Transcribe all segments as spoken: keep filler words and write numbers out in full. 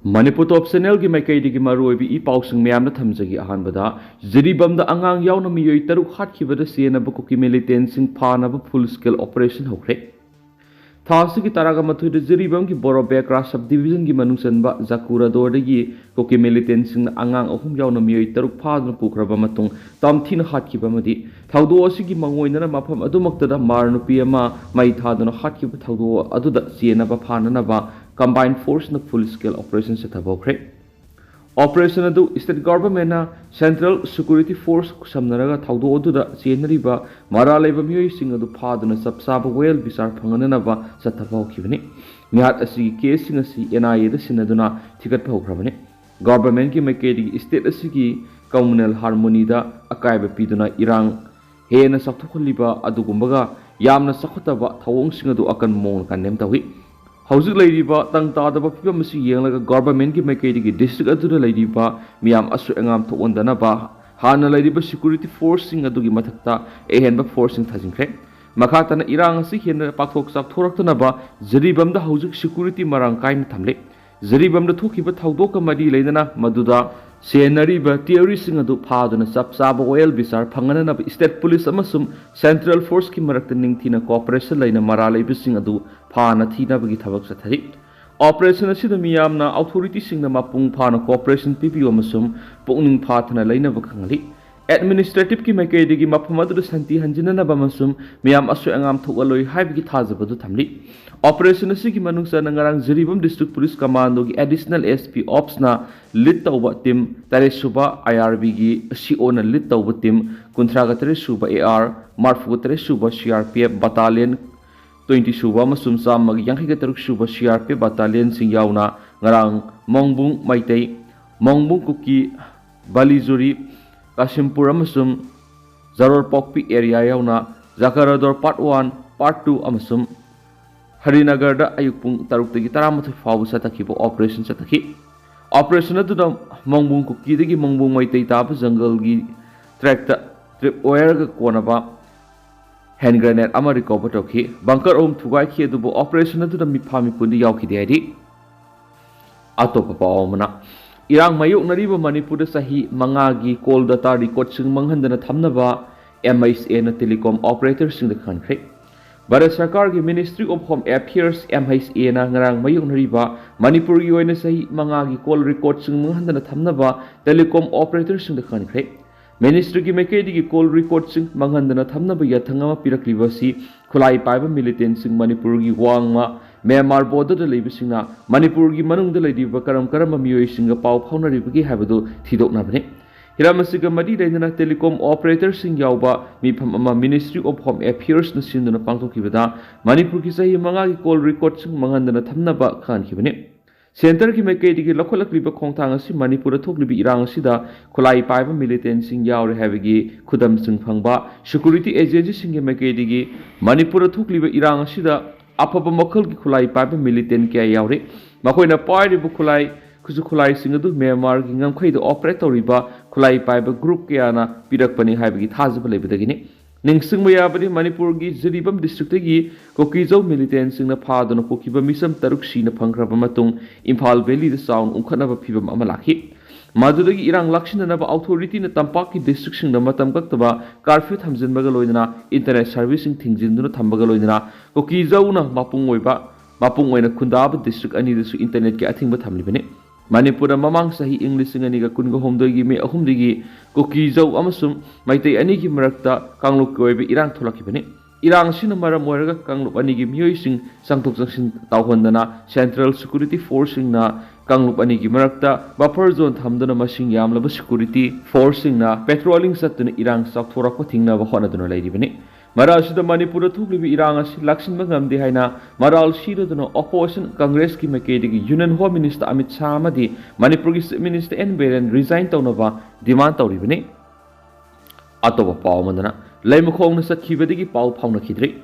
ꯃꯅꯤꯄꯨꯔ ꯇꯣꯞ ꯆꯦꯅꯦꯜꯒꯤ ꯃꯥꯏꯀꯩꯗꯒꯤ ꯃꯔꯨꯑꯣꯏꯕ ꯏ ꯄꯥꯎꯁꯤꯡ ꯃꯌꯥꯝꯅ ꯊꯝꯖꯒꯦ꯫ ꯑꯍꯥꯟꯕꯗ, ꯖꯤꯔꯤꯕꯥꯝꯗ ꯑꯉꯥꯡ ꯌꯥꯎꯅ ꯃꯤꯑꯣꯏ ꯇꯔꯨꯛ ꯍꯥꯠꯈꯤꯕꯗ ꯆꯦꯟꯅꯕ ꯀꯨꯀꯤ ꯃꯤꯂꯤꯇꯦꯟꯁꯤꯡ ꯐꯥꯅꯕ ꯐꯨꯜ ꯁ꯭ꯀꯦꯜ ꯑꯣꯄꯔꯦꯁꯟ ꯍꯧꯈ꯭ꯔꯦ꯫ ꯊꯥ ꯑꯁꯤꯒꯤ ꯇꯔꯥꯒ ꯃꯥꯊꯣꯏꯗ ꯖꯤꯔꯤꯕꯥꯝꯒꯤ ꯕꯣꯔꯣ ꯕꯦꯀ꯭ꯔꯥ ꯁꯕ ꯗꯤꯕꯤꯖꯟꯒꯤ ꯃꯅꯨꯡ ꯆꯟꯕ ꯖꯀꯨꯔꯥꯗꯣꯔꯗꯒꯤ ꯀꯨꯀꯤ ꯃꯤꯂꯤꯇꯦꯟꯁꯤꯡꯅ ꯑꯉꯥꯡ ꯑꯍꯨꯝ ꯌꯥꯎꯅ ꯃꯤꯑꯣꯏ ꯇꯔꯨꯛ ꯐꯥꯗꯨꯅ ꯄꯨꯈ꯭ꯔꯕ ꯃꯇꯨꯡ ꯇꯝꯊꯤꯅ ꯍꯥꯠꯈꯤꯕ ꯑꯃꯗꯤ ꯊꯧꯗꯣꯛ ꯑꯁꯤꯒꯤ ꯃꯉꯣꯏꯗꯅ ꯃꯐꯝ ꯑꯗꯨꯃꯛꯇꯗ ꯃꯥꯔ ꯅꯨꯄꯤ ꯑꯃ ꯃꯩ ꯊꯥꯗꯨꯅ ꯍꯥꯠꯈꯤꯕ ꯊꯧꯗꯣꯛ ꯑꯗꯨꯗ ꯆꯦꯟꯅꯕ ꯐꯥꯅꯅꯕ ꯀꯝꯕꯥꯏꯟ ꯐꯣꯔꯁꯅ ꯐꯨꯜ ꯁ꯭ꯀꯦꯜ ꯑꯣꯄꯔꯦꯁꯟ ꯆꯠꯊꯕ ꯍꯧꯈ꯭ꯔꯦ꯫ ꯑꯣꯄꯔꯦꯁꯟ ꯑꯗꯨ ꯁ꯭ꯇꯦꯠ ꯒꯚꯔꯟꯃꯦꯟꯠꯅ ꯁꯦꯟꯇ꯭ꯔꯦꯜ ꯁꯦꯀ꯭ꯌꯨꯔꯤꯇꯤ ꯐꯣꯔꯁ ꯈꯨꯠꯁꯝꯅꯔꯒ ꯊꯧꯗꯣꯛ ꯑꯗꯨꯗ ꯆꯦꯟꯅꯔꯤꯕ ꯃꯔꯥꯜ ꯂꯩꯕ ꯃꯤꯑꯣꯏꯁꯤꯡ ꯑꯗꯨ ꯐꯥꯗꯨꯅ ꯆꯞ ꯆꯥꯕ ꯋꯥꯌꯦꯜ ꯕꯤꯆꯥꯔ ꯐꯪꯍꯟꯅꯅꯕ ꯆꯠꯊꯕ ꯍꯧꯈꯤꯕꯅꯤ꯫ ꯃꯤꯍꯥꯠ ꯑꯁꯤꯒꯤ ꯀꯦꯁꯁꯤꯡ ꯑꯁꯤ ꯑꯦꯟ ꯑꯥꯏ ꯑꯦꯗ ꯁꯤꯟꯅꯗꯨꯅ ꯊꯤꯒꯠꯄ ꯍꯧꯈ꯭ꯔꯕꯅꯤ꯫ ꯒꯚꯔꯟꯃꯦꯟꯠꯀꯤ ꯃꯥꯏꯀꯩꯗꯒꯤ ꯁ꯭ꯇꯦꯠ ꯑꯁꯤꯒꯤ ꯀꯝꯃꯨꯅꯦꯜ ꯍꯥꯔꯃꯣꯅꯤꯗ ꯑꯀꯥꯏꯕ ꯄꯤꯗꯨꯅ ꯏꯔꯥꯡ ꯍꯦꯟꯅ ꯆꯥꯎꯊꯣꯛꯍꯜꯂꯤꯕ ꯑꯗꯨꯒꯨꯝꯕꯒ ꯌꯥꯝꯅ ꯆꯥꯎꯈꯠꯇꯕ ꯊꯧꯑꯣꯡꯁꯤꯡ ꯑꯗꯨ ꯑꯀꯟꯕ ꯃꯑꯣꯡꯗ ꯀꯟꯗꯦꯝ ꯇꯧꯏ꯫ ꯍꯧꯖꯤꯛ ꯂꯩꯔꯤꯕ ꯇꯪ ꯇꯥꯗꯕ ꯐꯤꯕꯝ ꯑꯁꯤ ꯌꯦꯡꯂꯒ ꯒꯚꯔꯟꯃꯦꯟꯠꯀꯤ ꯃꯥꯏꯀꯩꯗꯒꯤ ꯗꯤꯁꯇ꯭ꯔꯤꯛ ꯑꯗꯨꯗ ꯂꯩꯔꯤꯕ ꯃꯤꯌꯥꯝ ꯑꯁꯣꯏ ꯑꯉꯥꯝ ꯊꯣꯛꯍꯟꯗꯅꯕ ꯍꯥꯟꯅ ꯂꯩꯔꯤꯕ ꯁꯦꯀ꯭ꯌꯨꯔꯤꯇꯤ ꯐꯣꯔꯁꯁꯤꯡ ꯑꯗꯨꯒꯤ ꯃꯊꯛꯇ ꯑꯍꯦꯟꯕ ꯐꯣꯔꯁꯁꯤꯡ ꯊꯥꯖꯤꯟꯈ꯭ꯔꯦ꯫ ꯃꯈꯥ ꯇꯥꯅ ꯏꯔꯥꯡ ꯑꯁꯤ ꯍꯦꯟꯅ ꯄꯥꯛꯊꯣꯛ ꯆꯥꯎꯊꯣꯔꯛꯇꯅꯕ ꯖꯤꯔꯤꯕꯥꯝꯗ ꯍꯧꯖꯤꯛ ꯁꯦꯀ꯭ꯌꯨꯔꯤꯇꯤ ꯃꯔꯥꯡ ꯀꯥꯏꯅ ꯊꯝꯂꯤ꯫ ꯖꯤꯔꯤꯕꯥꯝꯗ ꯊꯣꯛꯈꯤꯕ ꯊꯧꯗꯣꯛꯀ ꯃꯔꯤ ꯂꯩꯅꯅ ꯃꯗꯨꯗ ꯁꯦꯟꯅꯔꯤꯕ ꯇꯦꯔꯣꯔꯤꯁꯁꯤꯡ ꯑꯗꯨ ꯐꯥꯗꯨꯅ ꯆꯞ ꯆꯥꯕ ꯋꯥꯌꯦꯜ ꯕꯤꯆꯥꯔ ꯐꯪꯍꯟꯅꯅꯕ ꯁ꯭ꯇꯦꯠ ꯄꯨꯂꯤꯁ ꯑꯃꯁꯨꯡ ꯁꯦꯟꯇ꯭ꯔꯦꯜ ꯐꯣꯔꯁꯀꯤ ꯃꯔꯛꯇ ꯅꯤꯡꯊꯤꯅ ꯀꯣꯑꯣꯄꯔꯦꯁꯟ ꯂꯩꯅ ꯃꯔꯥꯜ ꯂꯩꯕꯁꯤꯡ ꯑꯗꯨ ꯐꯥꯅ ꯊꯤꯅꯕꯒꯤ ꯊꯕꯛ ꯆꯠꯊꯔꯤ꯫ ꯑꯣꯄꯔꯦꯁꯟ ꯑꯁꯤꯗ ꯃꯤꯌꯥꯝꯅ ꯑꯣꯊꯣꯔꯤꯇꯤꯁꯤꯡꯗ ꯃꯄꯨꯡ ꯐꯥꯅ ꯀꯣꯑꯣꯄꯔꯦꯁꯟ ꯄꯤꯕꯤꯌꯨ ꯑꯃꯁꯨꯡ ꯄꯨꯛꯅꯤꯡ ꯐꯥꯊꯅ ꯂꯩꯅꯕ ꯈꯪꯍꯜꯂꯤ꯫ ꯑꯦꯗꯃꯤꯅꯤꯁꯇ꯭ꯔꯦꯇꯤꯚꯀꯤ ꯃꯥꯏꯀꯩꯗꯒꯤ ꯃꯐꯝ ꯑꯗꯨꯗ ꯁꯥꯟꯇꯤ ꯍꯟꯖꯤꯟꯅꯅꯕ ꯑꯃꯁꯨꯡ ꯃꯤꯌꯥꯝ ꯑꯁꯣꯏ ꯑꯉꯥꯝ ꯊꯣꯛꯍꯜꯂꯣꯏ ꯍꯥꯏꯕꯒꯤ ꯊꯥꯖꯕ ꯑꯗꯨ ꯊꯝꯂꯤ꯫ ꯑꯣꯄꯔꯦꯁꯟ ꯑꯁꯤꯒꯤ ꯃꯅꯨꯡ ꯆꯟꯅ ꯉꯔꯥꯡ ꯖꯤꯔꯤꯕꯥꯝ ꯗꯤꯁꯇ꯭ꯔꯤꯛ ꯄꯨꯂꯤꯁ ꯀꯃꯥꯟꯗꯣꯒꯤ ꯑꯦꯗꯤꯁꯅꯦꯜ ꯑꯦꯁ ꯄꯤ ꯑꯣꯞꯁꯅ ꯂꯤꯗ ꯇꯧꯕ ꯇꯤꯝ ꯇꯔꯦꯠ ꯁꯨꯕ, ꯑꯥꯏ ꯑꯥꯔ ꯕꯤꯒꯤ ꯁꯤ ꯑꯣꯅ ꯂꯤꯗ ꯇꯧꯕ ꯇꯤꯝ ꯀꯨꯟꯊ꯭ꯔꯥꯒ ꯇꯔꯦꯠ ꯁꯨꯕ ꯑꯦ ꯑꯥꯔ, ꯃꯔꯐꯨꯒ ꯇꯔꯦꯠ ꯁꯨꯕ C R P F battalion, twenty ꯁꯨꯕ ꯑꯃꯁꯨꯡ ꯆꯥꯝꯃꯒ ꯌꯥꯡꯈꯩꯒ ꯇꯔꯨꯛ ꯁꯨꯕ ꯁꯤ ꯑꯥꯔ ꯄꯤ ꯑꯦꯐ ꯕꯇꯥꯂꯤꯌꯟꯁꯤꯡ ꯌꯥꯎꯅ ꯉꯔꯥꯡ ꯃꯣꯡꯕꯨꯡ ꯃꯩꯇꯩ, ꯃꯣꯡꯕꯨꯡ ꯀꯨꯀꯤ, ꯕꯥꯂꯤꯖꯨꯔꯤ, ꯀꯥꯁꯤꯝꯄꯨꯔ ꯑꯃꯁꯨꯡ ꯖꯔꯣꯔꯄꯣꯛꯄꯤ ꯑꯦꯔꯤꯌꯥ ꯌꯥꯎꯅ ꯖꯀꯔꯗꯣꯔ ꯄꯥꯔꯠ ꯋꯥꯟ, ꯄꯥꯔꯠ ꯇꯨ ꯑꯃꯁꯨꯡ ꯍꯔꯤꯅꯒꯔꯗ ꯑꯌꯨꯛ ꯄꯨꯡ ꯇꯔꯨꯛꯇꯒꯤ ꯇꯔꯥꯃꯥꯊꯣꯏ ꯐꯥꯎꯕ ꯆꯠꯊꯈꯤꯕ ꯑꯣꯄꯔꯦꯁꯟ ꯆꯠꯊꯈꯤ꯫ ꯑꯣꯄꯔꯦꯁꯟ ꯑꯗꯨꯗ ꯃꯣꯡꯕꯨꯡ ꯀꯨꯀꯤꯗꯒꯤ ꯃꯣꯡꯕꯨꯡ ꯃꯩꯇꯩ ꯇꯥꯕ ꯖꯪꯒꯜꯒꯤ ꯇ꯭ꯔꯦꯛꯇ ꯇ꯭ꯔꯤꯞ ꯋꯥꯌꯔꯒ ꯀꯣꯟꯅꯕ ꯍꯦꯟ ꯒ꯭ꯔꯦꯅꯦꯗ ꯑꯃ ꯔꯤꯀꯣꯚꯔ ꯇꯧꯈꯤ꯫ ꯕꯪꯀꯔ ꯑꯍꯨꯝ ꯊꯨꯒꯥꯏꯈꯤ, ꯑꯗꯨꯕꯨ ꯑꯣꯄꯔꯦꯁꯟ ꯑꯗꯨꯗ ꯃꯤꯐꯥ ꯃꯤꯄꯨꯟꯗꯤ ꯌꯥꯎꯈꯤꯗꯦ ꯍꯥꯏꯔꯤ꯫ ꯑꯇꯣꯞꯄ ꯄꯥꯎ ꯑꯃꯅ, ꯏꯔꯥꯡ ꯃꯥꯌꯣꯛꯅꯔꯤꯕ ꯃꯅꯤꯄꯨꯔꯗ ꯆꯍꯤ ꯃꯉꯥꯒꯤ call data recordꯁꯤꯡ ꯃꯥꯡꯍꯟꯗꯅ ꯊꯝꯅꯕ M H Aꯅ telecom operatorꯁꯤꯡꯗ ꯈꯪꯍꯟꯈ꯭ꯔꯦ꯫ ꯚꯥꯔꯠ ꯁꯔꯀꯥꯔꯒꯤ Ministry of Home Affairs, M H Aꯅ ꯉꯔꯥꯡ ꯃꯥꯌꯣꯛꯅꯔꯤꯕ ꯃꯅꯤꯄꯨꯔꯒꯤ ꯑꯣꯏꯅ ꯆꯍꯤ ꯃꯉꯥꯒꯤ call recordꯁꯤꯡ ꯃꯥꯡꯍꯟꯗꯅ ꯊꯝꯅꯕ telecom operatorꯁꯤꯡꯗ ꯈꯪꯍꯟꯈ꯭ꯔꯦ꯫ Ministryꯒꯤ ꯃꯥꯏꯀꯩꯗꯒꯤ call recordꯁꯤꯡ ꯃꯥꯡꯍꯟꯗꯅ ꯊꯝꯅꯕ ꯌꯥꯊꯪ ꯑꯃ ꯄꯤꯔꯛꯂꯤꯕ ꯑꯁꯤ ꯈꯨꯠꯂꯥꯏ ꯄꯥꯏꯕ militantꯁꯤꯡ ꯃꯅꯤꯄꯨꯔꯒꯤ ꯋꯥꯡꯃ ꯃ꯭ꯌꯥꯟꯃꯥꯔ borderꯗ ꯂꯩꯕꯁꯤꯡꯅ ꯃꯅꯤꯄꯨꯔꯒꯤ ꯃꯅꯨꯡꯗ ꯂꯩꯔꯤꯕ ꯀꯔꯝ ꯀꯔꯝꯕ ꯃꯤꯑꯣꯏꯁꯤꯡꯒ ꯄꯥꯎ ꯐꯥꯎꯅꯔꯤꯕꯒꯦ ꯍꯥꯏꯕꯗꯨ ꯊꯤꯗꯣꯛꯅꯕꯅꯤ꯫ ꯍꯤꯔꯝ ꯑꯁꯤꯒ ꯃꯔꯤ ꯂꯩꯅꯅ telecom operatorꯁꯤꯡ ꯌꯥꯎꯕ ꯃꯤꯐꯝ ꯑꯃ Ministry of Home Affairsꯅ ꯁꯤꯟꯗꯨꯅ ꯄꯥꯡꯊꯣꯛꯈꯤꯕꯗ ꯃꯅꯤꯄꯨꯔꯒꯤ ꯆꯍꯤ ꯃꯉꯥꯒꯤ call recordꯁꯤꯡ ꯃꯥꯡꯍꯟꯗꯅ ꯊꯝꯅꯕ ꯈꯪꯍꯟꯈꯤꯕꯅꯤ꯫ Centreꯒꯤ ꯃꯥꯏꯀꯩꯗꯒꯤ ꯂꯧꯈꯠꯂꯛꯂꯤꯕ ꯈꯣꯡꯊꯥꯡ ꯑꯁꯤ ꯃꯅꯤꯄꯨꯔꯗ ꯊꯣꯛꯂꯤꯕ ꯏꯔꯥꯡ ꯑꯁꯤꯗ ꯈꯨꯠꯂꯥꯏ ꯄꯥꯏꯕ militantꯁꯤꯡ ꯌꯥꯎꯔꯦ ꯍꯥꯏꯕꯒꯤ ꯈꯨꯗꯝꯁꯤꯡ ꯐꯪꯕ, security agencyꯁꯤꯡꯒꯤ ꯃꯥꯏꯀꯩꯗꯒꯤ ꯃꯅꯤꯄꯨꯔꯗ ꯊꯣꯛꯂꯤꯕ ꯏꯔꯥꯡ ꯑꯁꯤꯗ ꯑꯐꯕ ꯃꯈꯜꯒꯤ ꯈꯨꯠꯂꯥꯏ ꯄꯥꯏꯕ militant ꯀꯌꯥ ꯌꯥꯎꯔꯤ꯫ ꯃꯈꯣꯏꯅ ꯄꯥꯏꯔꯤꯕ ꯈꯨꯠꯂꯥꯏ, ꯈꯨꯠꯁꯨ ꯈꯨꯠꯂꯥꯏꯁꯤꯡ ꯑꯗꯨ ꯃ꯭ꯌꯥꯟꯃꯥꯔꯒꯤ ꯉꯝꯈꯩꯗ operate ꯇꯧꯔꯤꯕ ꯈꯨꯠꯂꯥꯏ ꯄꯥꯏꯕ group ꯀꯌꯥꯅ ꯄꯤꯔꯛꯄꯅꯤ ꯍꯥꯏꯕꯒꯤ ꯊꯥꯖꯕ ꯂꯩꯕꯗꯒꯤꯅꯤ꯫ ꯅꯤꯡꯁꯤꯡꯕ ꯌꯥꯕꯗꯤ, ꯃꯅꯤꯄꯨꯔꯒꯤ ꯖꯤꯔꯤꯕꯥꯝ districtꯇꯒꯤ ꯀꯨꯀꯤꯖꯧ militantꯁꯤꯡꯅ ꯐꯥꯗꯨꯅ ꯄꯨꯈꯤꯕ ꯃꯤꯆꯝ ꯇꯔꯨꯛ ꯁꯤꯅ ꯐꯪꯈ꯭ꯔꯕ ꯃꯇꯨꯡ ꯏꯝꯐꯥꯜ valleyꯗ ꯆꯥꯎꯅ ꯎꯪꯈꯠꯅꯕ ꯐꯤꯚꯝ ꯑꯃ ꯂꯥꯛꯈꯤ꯫ ꯃꯗꯨꯗꯒꯤ ꯏꯔꯥꯡ ꯂꯥꯛꯁꯤꯟꯅꯅꯕ authorityꯅ ꯇꯝꯄꯥꯛꯀꯤ districtꯁꯤꯡꯗ ꯃꯇꯝ ꯀꯛꯇꯕ curfew ꯊꯝꯖꯤꯟꯕꯒ ꯂꯣꯏꯅꯅ internet serviceꯁꯤꯡ ꯊꯤꯡꯖꯤꯟꯗꯨꯅ ꯊꯝꯕꯒ ꯂꯣꯏꯅꯅ ꯀꯨꯀꯤꯖꯧꯅ ꯃꯄꯨꯡ ꯑꯣꯏꯕ, ꯃꯄꯨꯡ ꯑꯣꯏꯅ ꯈꯨꯟꯗꯥꯕ district ꯑꯅꯤꯗꯁꯨ internetꯀꯤ ꯑꯊꯤꯡꯕ ꯊꯝꯂꯤꯕꯅꯤ꯫ ꯃꯅꯤꯄꯨꯔꯗ ꯃꯃꯥꯡ ꯆꯍꯤ ꯏꯪ ꯂꯤꯁꯤꯡ ꯑꯅꯤꯒ ꯀꯨꯟꯒ ꯍꯨꯝꯗꯣꯏꯒꯤ ꯃꯦ ꯑꯍꯨꯝꯗꯒꯤ ꯀꯨꯀꯤꯖꯧ ꯑꯃꯁꯨꯡ ꯃꯩꯇꯩ ꯑꯅꯤꯒꯤ ꯃꯔꯛꯇ ꯀꯥꯡꯂꯨꯞꯀꯤ ꯑꯣꯏꯕ ꯏꯔꯥꯡ ꯊꯣꯛꯂꯛꯈꯤꯕꯅꯤ꯫ ꯏꯔꯥꯡ ꯑꯁꯤꯅ ꯃꯔꯝ ꯑꯣꯏꯔꯒ ꯀꯥꯡꯂꯨꯞ ꯑꯅꯤꯒꯤ ꯃꯤꯑꯣꯏꯁꯤꯡ ꯆꯪꯊꯣꯛ ꯆꯪꯁꯤꯟ ꯇꯧꯍꯟꯗꯅ central security forceꯁꯤꯡꯅ ꯀꯥꯡꯂꯨꯞ ꯑꯅꯤꯒꯤ ꯃꯔꯛꯇ buffer zone ꯊꯝꯗꯨꯅ ꯃꯁꯤꯡ ꯌꯥꯝꯂꯕ security forceꯁꯤꯡꯅ patrolling ꯆꯠꯇꯨꯅ ꯏꯔꯥꯡ ꯆꯥꯎꯊꯣꯔꯛꯄ ꯊꯤꯡꯅꯕ ꯍꯣꯠꯅꯗꯨꯅ ꯂꯩꯔꯤꯕꯅꯤ꯫ ꯃꯔꯛ ꯑꯁꯤꯗ ꯃꯅꯤꯄꯨꯔꯗ ꯊꯣꯛꯂꯤꯕ ꯏꯔꯥꯡ ꯑꯁꯤ ꯂꯥꯛꯁꯤꯟꯕ ꯉꯝꯗꯦ ꯍꯥꯏꯅ ꯃꯔꯥꯜ ꯁꯤꯔꯗꯨꯅ opposition Congressꯀꯤ ꯃꯥꯏꯀꯩꯗꯒꯤ Union Home Minister Amit Shah ꯑꯃꯗꯤ ꯃꯅꯤꯄꯨꯔꯒꯤ Chief Minister N Biren resign ꯇꯧꯅꯕ demand ꯇꯧꯔꯤꯕꯅꯤ꯫ ꯑꯇꯣꯞꯄ ꯄꯥꯎ ꯑꯃꯗꯅ, ꯂꯩꯃꯈꯣꯡꯅ ꯆꯠꯈꯤꯕꯗꯒꯤ ꯄꯥꯎ ꯐꯥꯎꯅꯈꯤꯗ꯭ꯔꯦ꯫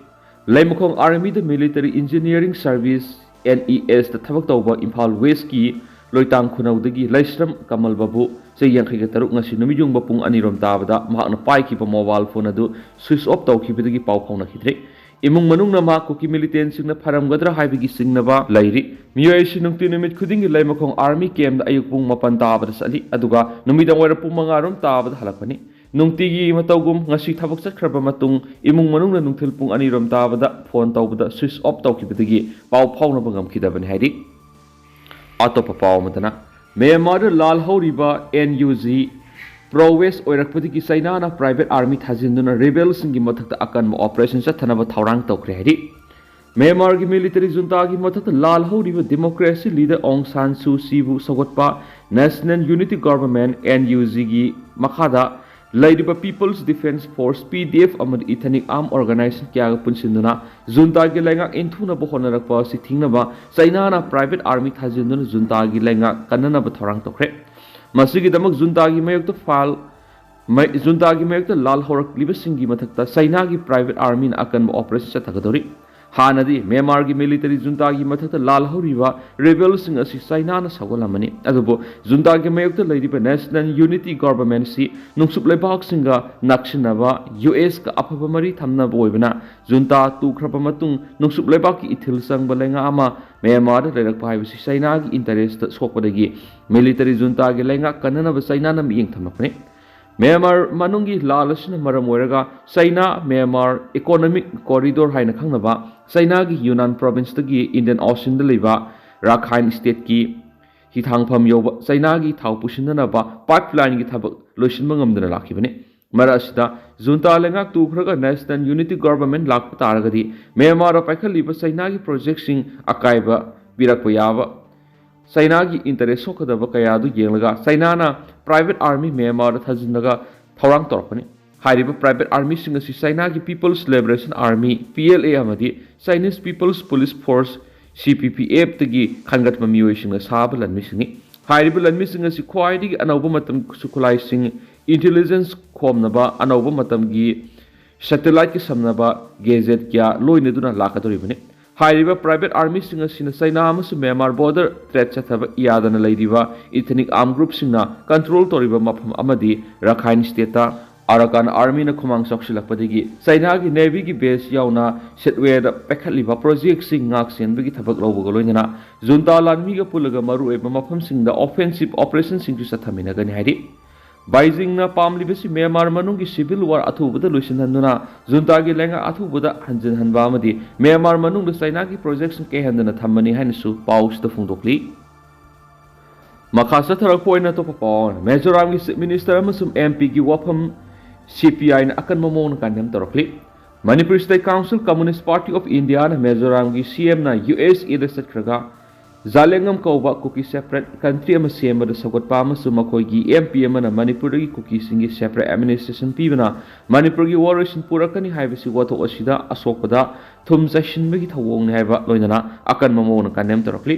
ꯂꯩꯃꯈꯣꯡ armyꯗ military engineering service, NESꯇ ꯊꯕꯛ ꯇꯧꯕ ꯏꯝꯐꯥꯜ Westꯀꯤ ꯂꯣꯏꯇꯥꯡ ꯈꯨꯅꯧꯗꯒꯤ ꯂꯩꯁ꯭ꯔꯝ ꯀꯃꯜ ꯕꯥꯕꯨ, ꯆꯍꯤ ꯌꯥꯡꯈꯩꯒ ꯇꯔꯨꯛ, ꯉꯁꯤ ꯅꯨꯃꯤꯠꯌꯨꯡꯕ ꯄꯨꯡ ꯑꯅꯤꯔꯣꯝ ꯇꯥꯕꯗ ꯃꯍꯥꯛꯅ ꯄꯥꯏꯈꯤꯕ mobile phone ꯑꯗꯨ switch off ꯇꯧꯈꯤꯕꯗꯒꯤ ꯄꯥꯎ ꯐꯥꯎꯅꯈꯤꯗ꯭ꯔꯦ꯫ ꯏꯃꯨꯡ ꯃꯅꯨꯡꯅ ꯃꯍꯥꯛ ꯀꯨꯀꯤ ꯃꯤꯂꯤꯇꯦꯟꯁꯤꯡꯅ ꯐꯔꯝꯒꯗ꯭ꯔꯥ ꯍꯥꯏꯕꯒꯤ ꯆꯤꯡꯅꯕ ꯂꯩꯔꯤ꯫ ꯃꯤꯑꯣꯏ ꯑꯁꯤ ꯅꯨꯡꯇꯤ ꯅꯨꯃꯤꯠ ꯈꯨꯗꯤꯡꯒꯤ ꯂꯩꯃꯈꯣꯡ ꯑꯥꯔꯃꯤ ꯀꯦꯝꯗ ꯑꯌꯨꯛ ꯄꯨꯡ ꯃꯥꯄꯟ ꯇꯥꯕꯗ ꯆꯠꯂꯤ, ꯑꯗꯨꯒ ꯅꯨꯃꯤꯗꯥꯡ ꯋꯥꯏꯔꯝ ꯄꯨꯡ ꯃꯉꯥ ꯔꯣꯝ ꯇꯥꯕꯗ ꯍꯜꯂꯛꯄꯅꯤ꯫ ꯅꯨꯡꯇꯤꯒꯤ ꯃꯇꯧꯒꯨꯝ ꯉꯁꯤ ꯊꯕꯛ ꯆꯠꯈ꯭ꯔꯕ ꯃꯇꯨꯡ ꯏꯃꯨꯡ ꯃꯅꯨꯡꯅ ꯅꯨꯡꯊꯤꯜ ꯄꯨꯡ ꯑꯅꯤ ꯔꯣꯝ ꯇꯥꯕꯗ ꯐꯣꯟ ꯇꯧꯕꯗ ꯁ꯭ꯋꯤꯆ ꯑꯣꯐ ꯇꯧꯈꯤꯕꯗꯒꯤ ꯄꯥꯎ ꯐꯥꯎꯅꯕ ꯉꯝꯈꯤꯗꯕꯅꯤ ꯍꯥꯏꯔꯤ꯫ ꯑꯇꯣꯞꯄ ꯄꯥꯎ ꯑꯃꯗꯅ, ꯃ꯭ꯌꯥꯟꯃꯥꯔꯗ ꯂꯥꯜ ꯍꯧꯔꯤꯕ N U G pro west ꯑꯣꯏꯔꯛꯄꯗꯒꯤ ꯆꯩꯅꯥꯅ ꯄ꯭ꯔꯥꯏꯚꯦꯠ ꯑꯥꯔꯃꯤ ꯊꯥꯖꯤꯟꯗꯨꯅ ꯔꯤꯕꯦꯜꯁꯤꯡꯒꯤ ꯃꯊꯛꯇ ꯑꯀꯟꯕ ꯑꯣꯄꯔꯦꯁꯟ ꯆꯠꯊꯅꯕ ꯊꯧꯔꯥꯡ ꯇꯧꯈ꯭ꯔꯦ ꯍꯥꯏꯔꯤ꯫ ꯃ꯭ꯌꯥꯟꯃꯥꯔꯒꯤ ꯃꯤꯂꯤꯇꯔꯤ ꯖꯨꯟꯇꯥꯒꯤ ꯃꯊꯛꯇ ꯂꯥꯜ ꯍꯧꯔꯤꯕ democracy leader Aung San Suu ꯆꯤꯕꯨ ꯁꯧꯒꯠꯄ national unity government, N U ꯖꯤꯒꯤ ꯃꯈꯥꯗ ꯂꯩꯔꯤꯕ people's defence force, P D F, ꯑꯃꯗꯤ ꯏꯊꯅꯤꯛ ꯑꯥꯔꯝ ꯑꯣꯔꯒꯅꯥꯏꯖꯦꯁꯟ ꯀꯌꯥꯒ ꯄꯨꯟꯁꯤꯟꯗꯨꯅ ꯖꯨꯟꯇꯥꯒꯤ ꯂꯩꯉꯥꯛ ꯏꯟꯊꯨꯅꯕ ꯍꯣꯠꯅꯔꯛꯄ ꯑꯁꯤ ꯊꯤꯡꯅꯕ ꯆꯩꯅꯥꯅ ꯄ꯭ꯔꯥꯏꯚꯦꯠ ꯑꯥꯔꯃꯤ ꯊꯥꯖꯤꯟꯗꯨꯅ ꯖꯨꯟꯇꯥꯒꯤ ꯂꯩꯉꯥꯛ ꯀꯟꯅꯅꯕ ꯊꯧꯔꯥꯡ ꯇꯧꯈ꯭ꯔꯦ꯫ ꯃꯁꯤꯒꯤꯗꯃꯛ ꯖꯨꯟꯇꯥꯒꯤ ꯃꯥꯌꯣꯛꯇ ꯐꯥꯜ ꯃꯩ-, ꯖꯨꯟꯇꯥꯒꯤ ꯃꯥꯌꯣꯛꯇ ꯂꯥꯜ ꯍꯧꯔꯛꯂꯤꯕꯁꯤꯡꯒꯤ ꯃꯊꯛꯇ ꯆꯩꯅꯥꯒꯤ ꯄ꯭ꯔꯥꯏꯚꯦꯠ ꯑꯥꯔꯃꯤꯅ ꯑꯀꯟꯕ ꯑꯣꯄꯔꯦꯁꯟ ꯆꯠꯊꯒꯗꯧꯔꯤ꯫ ꯍꯥꯟꯅꯗꯤ ꯃ꯭ꯌꯥꯟꯃꯥꯔꯒꯤ ꯃꯤꯂꯤꯇꯔꯤ ꯖꯨꯟꯇꯥꯒꯤ ꯃꯊꯛꯇ ꯂꯥꯜ ꯍꯧꯔꯤꯕ ꯔꯤꯕꯦꯜꯁꯤꯡ ꯑꯁꯤ ꯆꯩꯅꯥꯅ ꯁꯧꯒꯠꯂꯝꯕꯅꯤ, ꯑꯗꯨꯕꯨ ꯖꯨꯟꯇꯥꯒꯤ ꯃꯥꯌꯣꯛꯇ ꯂꯩꯔꯤꯕ ꯅꯦꯁꯅꯦꯜ ꯌꯨꯅꯤꯇꯤ ꯒꯣꯚꯔꯟꯃꯦꯟꯠꯁꯤ ꯅꯨꯡꯁꯨꯞ ꯂꯩꯕꯥꯛꯁꯤꯡꯒ ꯅꯛꯁꯤꯟꯅꯕ, ꯌꯨ ꯑꯦꯁꯀ ꯑꯐꯕ ꯃꯔꯤ ꯊꯝꯅꯕ ꯑꯣꯏꯕꯅ, ꯖꯨꯟꯇꯥ ꯇꯨꯈ꯭ꯔꯕ ꯃꯇꯨꯡ ꯅꯨꯡꯁꯨꯞ ꯂꯩꯕꯥꯛꯀꯤ ꯏꯊꯤꯜ ꯆꯪꯕ ꯂꯩꯉꯥꯛ ꯑꯃ ꯃ꯭ꯌꯥꯟꯃꯥꯔꯗ ꯂꯩꯔꯛꯄ ꯍꯥꯏꯕꯁꯤ ꯆꯩꯅꯥꯒꯤ ꯏꯟꯇꯔꯦꯁꯇ ꯁꯣꯛꯄꯗꯒꯤ ꯃꯤꯂꯤꯇꯔꯤ ꯖꯨꯟꯇꯥꯒꯤ ꯂꯩꯉꯥꯛ ꯀꯟꯅꯅꯕ ꯆꯩꯅꯥꯅ ꯃꯤꯠꯌꯦꯡ ꯊꯝꯂꯛꯄꯅꯤ꯫ ꯃ꯭ꯌꯥꯟꯃꯥꯔ ꯃꯅꯨꯡꯒꯤ ꯂꯥꯜ ꯑꯁꯤꯅ ꯃꯔꯝ ꯑꯣꯏꯔꯒ ꯆꯩꯅꯥ ꯃ꯭ꯌꯥꯟꯃꯥꯔ ꯏꯀꯣꯅꯣꯃꯤꯛ ꯀꯣꯔꯤꯗꯣꯔ ꯍꯥꯏꯅ ꯈꯪꯅꯕ ꯆꯩꯅꯥꯒꯤ ꯌꯨꯅꯥꯟ ꯄ꯭ꯔꯣꯚꯤꯟꯁꯇꯒꯤ ꯏꯟꯗꯤꯌꯟ ꯑꯣꯁꯤꯟꯗ ꯂꯩꯕ ꯔꯥꯈꯥꯏꯟ ꯁ꯭ꯇꯦꯠꯀꯤ ꯍꯤꯊꯥꯡꯐꯝ ꯌꯧꯕ ꯆꯩꯅꯥꯒꯤ ꯊꯥꯎ ꯄꯨꯁꯤꯟꯅꯅꯕ ꯄꯥꯏꯞꯂꯥꯏꯟꯒꯤ ꯊꯕꯛ ꯂꯣꯏꯁꯤꯟꯕ ꯉꯝꯗꯅ ꯂꯥꯛꯈꯤꯕꯅꯤ꯫ ꯃꯔꯛ ꯑꯁꯤꯗ ꯖꯨꯟꯇꯥ ꯂꯩꯉꯥꯛ ꯇꯨꯈ꯭ꯔꯒ ꯅꯦꯁꯅꯦꯜ ꯌꯨꯅꯤꯇꯤ ꯒꯣꯚꯔꯟꯃꯦꯟꯠ ꯂꯥꯛꯄ ꯇꯥꯔꯒꯗꯤ ꯃ꯭ꯌꯥꯟꯃꯥꯔꯗ ꯄꯥꯏꯈꯠꯂꯤꯕ ꯆꯩꯅꯥꯒꯤ ꯄ꯭ꯔꯣꯖꯦꯛꯁꯤꯡ ꯑꯀꯥꯏꯕ ꯄꯤꯔꯛꯄ ꯌꯥꯕ ꯆꯩꯅꯥꯒꯤ ꯏꯟꯇꯔꯦꯁ ꯁꯣꯛꯀꯗꯕ ꯀꯌꯥ ꯑꯗꯨ ꯌꯦꯡꯂꯒ ꯆꯩꯅꯥꯅ ꯄ꯭ꯔꯥꯏꯚꯦꯠ ꯑꯥꯔꯃꯤ ꯃ꯭ꯌꯥꯟꯃꯥꯔꯗ ꯊꯥꯖꯤꯟꯂꯒ ꯊꯧꯔꯥꯡ ꯇꯧꯔꯛꯄꯅꯤ꯫ ꯍꯥꯏꯔꯤꯕ ꯄ꯭ꯔꯥꯏꯚꯦꯠ ꯑꯥꯔꯃꯤꯁꯤꯡ ꯑꯁꯤ ꯆꯩꯅꯥꯒꯤ people's liberation army, P L A, ꯑꯃꯗꯤ ꯆꯥꯏꯅꯤꯁ ꯄꯤꯄꯜꯁ ꯄꯨꯂꯤꯁ ꯐꯣꯔꯁ, ꯁꯤ ꯄꯤ ꯄꯤ ꯑꯦꯐꯇꯒꯤ ꯈꯟꯒꯠꯄ ꯃꯤꯑꯣꯏꯁꯤꯡꯅ ꯁꯥꯕ ꯂꯥꯟꯃꯤꯁꯤꯡꯅꯤ꯫ ꯍꯥꯏꯔꯤꯕ ꯂꯥꯟꯃꯤꯁꯤꯡ ꯑꯁꯤ ꯈ꯭ꯋꯥꯏꯗꯒꯤ ꯑꯅꯧꯕ ꯃꯇꯝ ꯈꯨꯠꯁꯨ ꯈꯨꯠꯂꯥꯏꯁꯤꯡ, ꯏꯟꯇꯦꯂꯤꯖꯦꯟꯁ ꯈꯣꯝꯅꯕ ꯑꯅꯧꯕ ꯃꯇꯝꯒꯤ ꯁꯦꯇꯦꯂꯥꯏꯠꯀ ꯁꯝꯅꯕ ꯒꯦꯖꯦꯠ ꯀꯌꯥ ꯂꯣꯏꯅꯗꯨꯅ ꯂꯥꯛꯀꯗꯧꯔꯤꯕꯅꯤ꯫ ꯍꯥꯏꯔꯤꯕ ꯄ꯭ꯔꯥꯏꯚꯦꯠ ꯑꯥꯔꯃꯤꯁꯤꯡ ꯑꯁꯤꯅ ꯆꯩꯅꯥ ꯑꯃꯁꯨꯡ ꯃ꯭ꯌꯥꯟꯃꯥꯔ ꯕꯣꯔꯗꯔ ꯇ꯭ꯔꯦꯠ ꯆꯠꯊꯕ ꯌꯥꯗꯅ ꯂꯩꯔꯤꯕ ꯏꯊꯅꯤꯛ ꯑꯥꯔꯝ ꯒ꯭ꯔꯨꯞꯁꯤꯡꯅ ꯀꯟꯇ꯭ꯔꯣꯜ ꯇꯧꯔꯤꯕ ꯃꯐꯝ ꯑꯃꯗꯤ ꯔꯥꯈꯥꯏꯟ ꯁ꯭ꯇꯦꯠꯇ ꯑꯥꯔꯥꯀꯥꯟ ꯑꯥꯔꯃꯤꯅ ꯈꯨꯃꯥꯡ ꯆꯥꯎꯁꯤꯜꯂꯛꯄꯗꯒꯤ ꯆꯩꯅꯥꯒꯤ ꯅꯦꯚꯤꯒꯤ ꯕꯦꯁ ꯌꯥꯎꯅ ꯁꯤꯠꯋꯦꯗ ꯄꯥꯏꯈꯠꯂꯤꯕ ꯄ꯭ꯔꯣꯖꯦꯛꯁꯤꯡ ꯉꯥꯛ ꯁꯦꯟꯕꯒꯤ ꯊꯕꯛ ꯂꯧꯕꯒ ꯂꯣꯏꯅꯅ ꯖꯨꯟꯇꯥ ꯂꯥꯟꯃꯤꯒ ꯄꯨꯜꯂꯒ ꯃꯔꯨꯑꯣꯏꯕ ꯃꯐꯝꯁꯤꯡꯗ ꯑꯣꯐꯦꯟꯁꯤꯞ ꯑꯣꯄꯔꯦꯁꯟꯁꯤꯡꯁꯨ ꯆꯠꯊꯃꯤꯟꯅꯒꯅꯤ ꯍꯥꯏꯔꯤ꯫ ꯕꯥꯏꯖꯤꯡꯅ ꯄꯥꯝꯂꯤꯕꯁꯤ ꯃ꯭ꯌꯥꯟꯃꯥꯔ ꯃꯅꯨꯡꯒꯤ ꯁꯤꯚꯤꯜ ꯋꯥꯔ ꯑꯊꯨꯕꯗ ꯂꯣꯏꯁꯤꯟꯍꯟꯗꯨꯅ ꯖꯨꯟꯇꯥꯒꯤ ꯂꯩꯉꯥꯛ ꯑꯊꯨꯕꯗ ꯍꯟꯖꯤꯟꯍꯟꯕ ꯑꯃꯗꯤ ꯃ꯭ꯌꯥꯟꯃꯥꯔ ꯃꯅꯨꯡꯗ ꯆꯩꯅꯥꯒꯤ ꯄ꯭ꯔꯣꯖꯦꯛꯁꯤꯡ ꯀꯥꯏꯍꯟꯗꯅ ꯊꯝꯕꯅꯤ ꯍꯥꯏꯅꯁꯨ ꯄꯥꯎꯁꯤꯗ ꯐꯣꯡꯗꯣꯛꯂꯤ꯫ ꯃꯈꯥ ꯆꯠꯊꯔꯛꯄ ꯑꯣꯏꯅ ꯑꯇꯣꯞꯄ ꯄꯥꯎ ꯑꯃꯅ, ꯃꯤꯖꯣꯔꯥꯝꯒꯤ ꯆꯤꯐ ꯃꯤꯅꯤꯁꯇꯔ ꯑꯃꯁꯨꯡ ꯑꯦꯝ ꯄꯤꯒꯤ ꯋꯥꯐꯝ ꯁꯤ ꯄꯤ ꯑꯥꯏꯅ ꯑꯀꯟꯕ ꯃꯑꯣꯡꯗ ꯀꯟꯗꯦꯝ ꯇꯧꯔꯛꯂꯤ꯫ Manipur state council communist party of ꯏꯟꯗꯤꯌꯥꯅ ꯃꯤꯖꯣꯔꯥꯝꯒꯤ ꯁꯤ ꯑꯦꯝꯅ ꯌꯨ ꯑꯦꯁ ꯑꯦꯗ ꯆꯠꯈ꯭ꯔꯒ ꯖꯥꯂꯦꯡꯉꯝ ꯀꯧꯕ ꯀꯨꯀꯤ ꯁꯦꯄꯔꯦꯠ ꯀꯟꯇ꯭ꯔꯤ ꯑꯃ ꯁꯦꯝꯕꯗ ꯁꯧꯒꯠꯄ ꯑꯃꯁꯨꯡ ꯃꯈꯣꯏꯒꯤ ꯑꯦꯝ ꯄꯤ ꯑꯃꯅ ꯃꯅꯤꯄꯨꯔꯗꯒꯤ ꯀꯨꯀꯤꯁꯤꯡꯒꯤ ꯁꯦꯄꯔꯦꯠ ꯑꯦꯗꯃꯤꯅꯤꯁꯇ꯭ꯔꯦꯁꯟ ꯄꯤꯕꯅ ꯃꯅꯤꯄꯨꯔꯒꯤ ꯋꯥꯔꯣꯏꯁꯤꯟ ꯄꯨꯔꯛꯀꯅꯤ ꯍꯥꯏꯕꯁꯤ ꯋꯥꯊꯣꯛ ꯑꯁꯤꯗ ꯑꯁꯣꯛꯄꯗ ꯊꯨꯝ ꯆꯥꯏꯁꯤꯟꯕꯒꯤ ꯊꯧꯑꯣꯡꯅꯤ ꯍꯥꯏꯕ ꯂꯣꯏꯅꯅ ꯑꯀꯟꯕ ꯃꯑꯣꯡꯗ ꯀꯟꯗꯦꯝ ꯇꯧꯔꯛꯂꯤ꯫